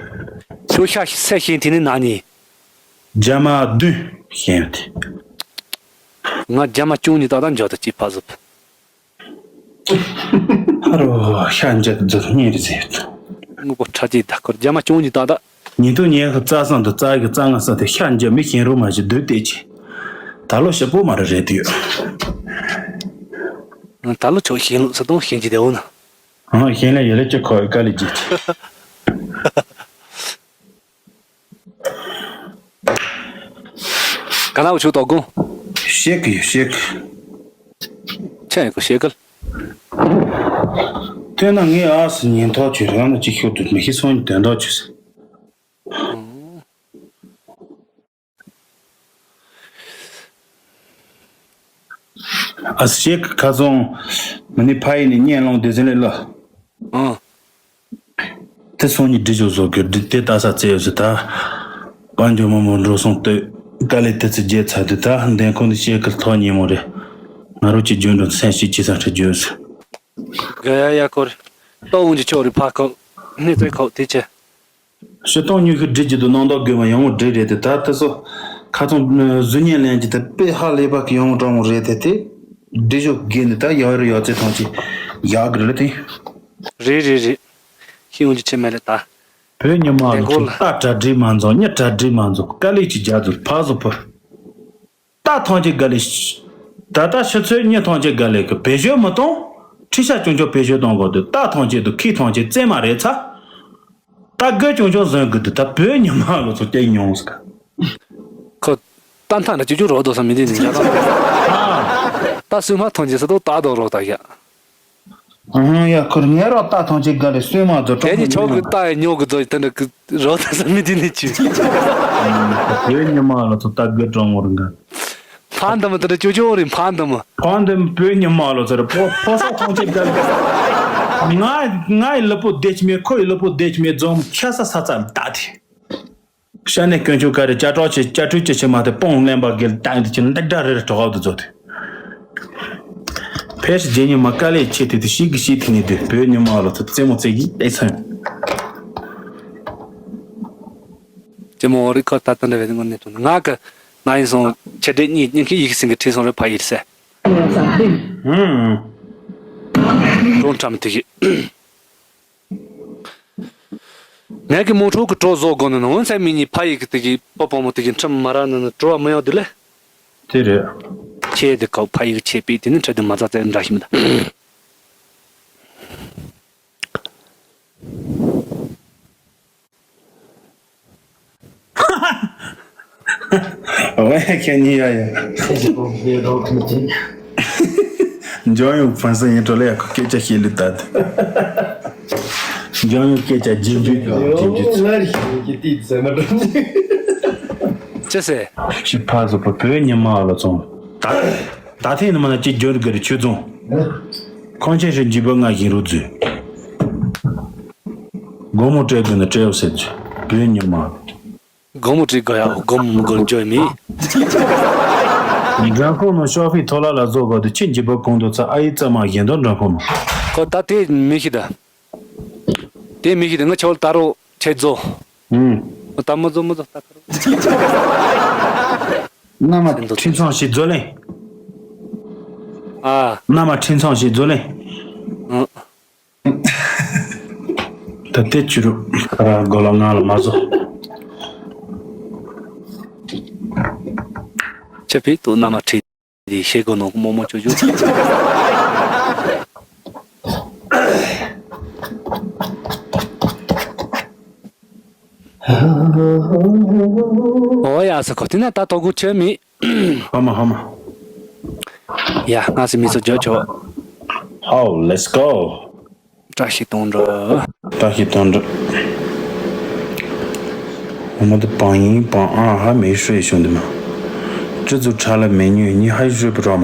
ཁྱོད་ཤ་སེ་ཞན་དེ་ནི་ན་ནི། རྒྱ་མ་བདུན་ཞན་དེ། ང་རྒྱ་མ་ཅུང་ཉི་ཏག་ཏག་འཇོག་ཏུ་ཅི་ཕ་ཟུབ། ཧ་རོ་ཤ་འཇལ་དུ་རྙེད་རེད་ཟེར། དངོས་པོ་ཁྲ་ཅིག་ད་ཁོར་རྒྱ་མ་ཅུང་ཉི་ཏག་ཏག་ཉིན་ཐོ་ཉལ་གི་རྩྭ་སང་དུ་རྩྭ་གི་རྩྭ་ང་ས་དེ་ཤ་འཇལ་མི་ཤེས་རོ་མ་ཞིག་སྡོད་བལྟས་ཀྱི། ད་ལོ་ཞིབ་པོ་མ་རེད་རེད་དུས། ད་ལོ་ཆོག་ཤེས་ལུགས་ས་དོང་ཤེས་ཀྱི་དེ་འོ་ན། ཨང་ཤེས་ལ་ཡོད་ལ་ཅི་ཁོ་དཀའ་ལས་བརྒྱབ་ཀྱི། ག་ལ་འུ་ཆུ་དོ་དགོང་། ཤེས་ཀྱི་ཡོད་ཤེས་ཀྱི། ཆ་ཡི་གོ་ཤེས་ཀྱི། དེ་ན་ངའི་ཨ་སི་ཉིན་ཐོག་ཆུ་རང་ན་ཅི་ཤོད་དུ་མི་ཤི་སོང་དོན་དག་ཆུ་ཟེར། ཨ་སི་ཤེས་ཀྱི་ཁ་སང་མི་ནི་ཕ་ཡི་ནི་གཉེན་སློང་དེ་ཟིན་ལེ་ལ། ཨང་། དེ་སོང་ཉིད་འདྲི་ཞོག་བཟོ་གི་འདི་དེ་ལྟ་ས་བཙལ་ཡོད་ཟེར་ད། དཔལ་འབྱོར་མང་པོ་འགྲོ་སོང་ལྟོས་དཀའ་ལས་དེ་ཚོ་རྒྱལ་ཚར་དུས་ད་འདན་ཁོང་དུ་བཤད་ཁུལ་ཐོག་ཉིན་མོ་རེད། ང་རོ་གཅིག་རྒྱུན་འགྲོ་སེམས་ཤིག་ཅི་ས་ཁྲི་རྒྱུན་ཟེར། ག་ཡ་ཡ་ཁོར། ཏོ་འོང་གི་ཆོག་རེད་ཕ་ཁོག་གནས་ཚད་ཁོག་དེ་ཆེ། ཕྱི་སྟོང་ཉུལ་ཤུལ་སྒྲིག་རྒྱུ་དུ་སྣང་དོགས་དགོས་མ་ཡོང་བོ་སྒྲིག་རེད་དེ་ད་དེ་ཚོ་ཁ་ཚོང་གཟུ་ཉན་ལེན་གྱི་དེ་དཔེ་ཧ་ལས་པ་གི་ཡོང་བོ་གྲོང་བོ་རེད་དེ་དེ། འདི་ཞོག་དགེ་འདི་ད་ཡག་རེ་ཡག་ཚེ་ཐང་ཆེ་ཡག་གི་རེད་ལ་དེ། རེད་རེད་རེད། ཤི་ཡོང་རྒྱུ་ཆེ་མེད་ལ་ད། བོད་ཉི་མ་ལ་ཚོ་ལྟ་གྲ་སྒྲིག་མ་འཛོམས་གཉིད་གྲ་སྒྲིག་མ་འཛོམས་དཀའ་ལས་ཀྱི་རྒྱ་མཚོར་ཕག་བཟོ་ཕོར། ལྟ་ཐང་ཆེ་དགའ་ལས། ད་ལྟ་ཕྱི་ཚོད་གཉིད་ཐང་ཆེ་དགའ་ལས་ཀྱི་བེད་སྤྱོད་མི་གཏོང་། ཁྲི་ཤ་ཅུང་ཅུང་བེད་སྤྱོད་གཏོང་དགོས་འདུག་ལྟ་ཐང་ཆེ་དུ་ཁི་ཐང་ཆེ་རྩེ་མ་རེད་ཚ། ད་དགོད་ཆུང་ཆུང་བཟོས་དགོས་འདུག་ད་བོད་ཉི་མ་ལོ་ཚོ་སྐྱེ་མྱོང་ཟིག་ཁོ། ཏན་ཏན་ར་ཅུ་ཅུ་རོགས་དོ་ས་མི་དེ་ནི་འཇག་དང་། ད་སུས་མ་ཐོན་ཅི་ས་དོ་ད་དོ་རོགས་ད་ཡ། ཨང་ཡ་ཁོར་ངའི་རོགས་ད་ཐོན་ཅི་དགའ་ལས་སུས་མ་དོ་དེ་གྲོགས་ནི་ཆོག་གི་ད་ཡ་ཉོ་གི་དོ་ཡི་ད་འདྲ་གི་རོགས་ད་ས་མི་དེ་ནི་ཅུ། བོད་ཉི་མ་ལོ་ཚོ་ད་དགོད་གྲོགས་ངོར་འགའ། ཕན་དམ་དེ་འདྲ་ཅོ་ཅོ་རིང་ཕན་དམ། ཕན་དམ་བོད་ཉི་མ་ལོ་ཚར་ཕོ་ཕོ་ས་ཐོང་ཆེ་གལ། ང་ང་ཡི་ལུ་པོ་བདེ་ཆི་མེད་ཁོ་ཡི་ལུ་པོ་བདེ་ཆི་མེད་འཛོམས་ཁྱ་ས་ས་ཚ་ལ་ད་དེ། ཤ་ནས་དཀོན་མཆོག་ཀ་རེ་ཅ་གྲོགས་ཆེ་ཅ་ཁྲུས་ཅི་ཆེ་མ་དེ་སྤོང་ལེན་པ་གེལ་ཏང་དེ་ཆེ་འདི་འདྲ་རེ་རེ་གྲོགས་དུ་ཚོ་དེ། ཕེ་ཤི་རྗེ་ཉི་མ་དཀའ་ལས་ཆེ་དེ་དེ་ཤི་གི་ཤི་དེ་ནི་དེ་བོད་ཉི་མ་ལོ་ཚོ་རྩེད་མོ་རྩེ་གི་ཨེ་ཚོན། ཅེ་མོ་རི་ཁོ་ད་ལྟ་འདྲ་བའི་དངོས་གནས་དྲང་ང་གི་ན་ཡིན་སོང་ཆེ་དྲེ་གཉིས་གཉིས་ཁི་ཡིག་སིང་གི་ཁྲིད་སོང་རེ་ཕ་ཡིར་སེ། ཧུམ། ཀྲོང་ཁྲམ་དེ་གི། ངས་ཀི་མོ་ཁྲོ་གི་གྲོ་བཟོ་དགོ་ནི་ནོ་ཚེ་མི་གཉིས་ཕ་ཡིག་གི་དེ་གི་པོ་པོ་མོ་དེ་གི་ཁྲམ་མ་ར་ནི་ནི་གྲོ་བ་མི་ཡོང་དུ་ལེ། དེ་རེད། ཁྱེད་དེ་ཁོ་ཕ་ཡིག་ཆེ་པི་དེ་ནི་ཁྲ་དུ་མ་ཚ་ཚེ་འདྲ་ཞིག་མི་ད། ཨོ་ཡ་ཁྱེད་གཉིས་ཡ་ཡ། འཇོན་ཡོང་ཕན་སེ་ཡིན་འགྲོ་ལ་ཡ་ཁོ་སྐད་ཆ་བཤད་ལུགས་ད་དེ། འཇོན་ཡོང་སྐད་ཆ་རྗེས་འཇུག་རྗེས་འཇུག་ཅི་ཟེར། ཞི་ཕ་བཟོ་པ་བོད་ཉི་མ་ལ་ཚོང་ད། ད་ཐེངས་ནི་མ་ན་ཅི་འབྱོར་དགར་ཆོས་རྫོང་། ཁོང་ཆེན་ཧྲི་འཇིགས་པ་ང་བཞིན་རུ་རྫུས། སྒོར་མོ་སྤྲད་དགོས་ན་སྤྲད་འོ་ཟེར་རྫུས་བོད་ཉི་མ། སྒོར་མོ་སྤྲད་དགོས་ཡ་སྒོར་མོ་མི་དགོས་འཇོག་མི། འགྲན་ཁོང་ནང་ཤོག་ཕིའི་ཐོ་ལ་ལ་བཟོ་དགོས་དུ་ཁྱི་འཇིགས་པ་གོང་དུ་ཚ་ཨ་ཡི་རྩ་མ་བཞིན་དུ་འགྲན་ཁོང་ནང་། ཁོ་ད་དེ་མི་ཤི་ད། དེ་མི་ཤི་དེ་ང་ཆོ་ལ་ད་རོ་ཆེ་རྫོ། ཨུམ། ད་མོ་རྫོ་མོ་རྫོ་ད་ཁ་རོ། མནའ་མ་ཁྲིམས་ཚང་ཞིག་རྫོ་ལེན། ཨ། མནའ་མ་ཁྲིམས་ཚང་ཞིག་རྫོ་ལེན། ཨ། ད་དེ་ཆུ་རུ་ཁ་ར་གོ་ལ་ང་ལ་མ་བཟོ། ཆ་ཕི་ཏུ་ན་མ་ཁྲི་དེ་ཤེ་གོ་ནོ་མོ་མོ་ཅོ་ཅོ་ཚ། ཨོ་ཡ་ས་ཁོ་ཏི་ན་ད་ཏོ་གུ་ཆེ་མི། ཧ་མ་ཧ་མ། ཡ་ང་སི་མི་སོ་ཇོ་ཆོ། ཧའོ། Let's go། བཀྲ་ཤིས་གཏོང་འགྲོ། བཀྲ་ཤིས་གཏོང་འགྲོ། ཨ་མ་དེ་བང་ཡིན་བང་ཨ་ཧ་མེ་ཧྲུའེ་ཤོང་དེ་མ། ཅི་ཙུ་ཁྲ་ལ་མེ་ཉུས་ཉི་ཧ་ཧྲུའེ་པུ་ར་མ།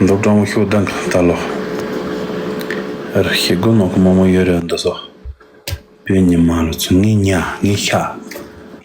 མདོ་སྤྲང་བོ་ཤོག་དང་ད་ལོ། ཨར་ཤེ་གོ་ནོ་གོ་མོ་མོ་ཡོད་རེད་འདི་སོ། བོད་ཉི་མ་ལོ་ཚུ་ངའི་ཉ་ངའི་ཤ།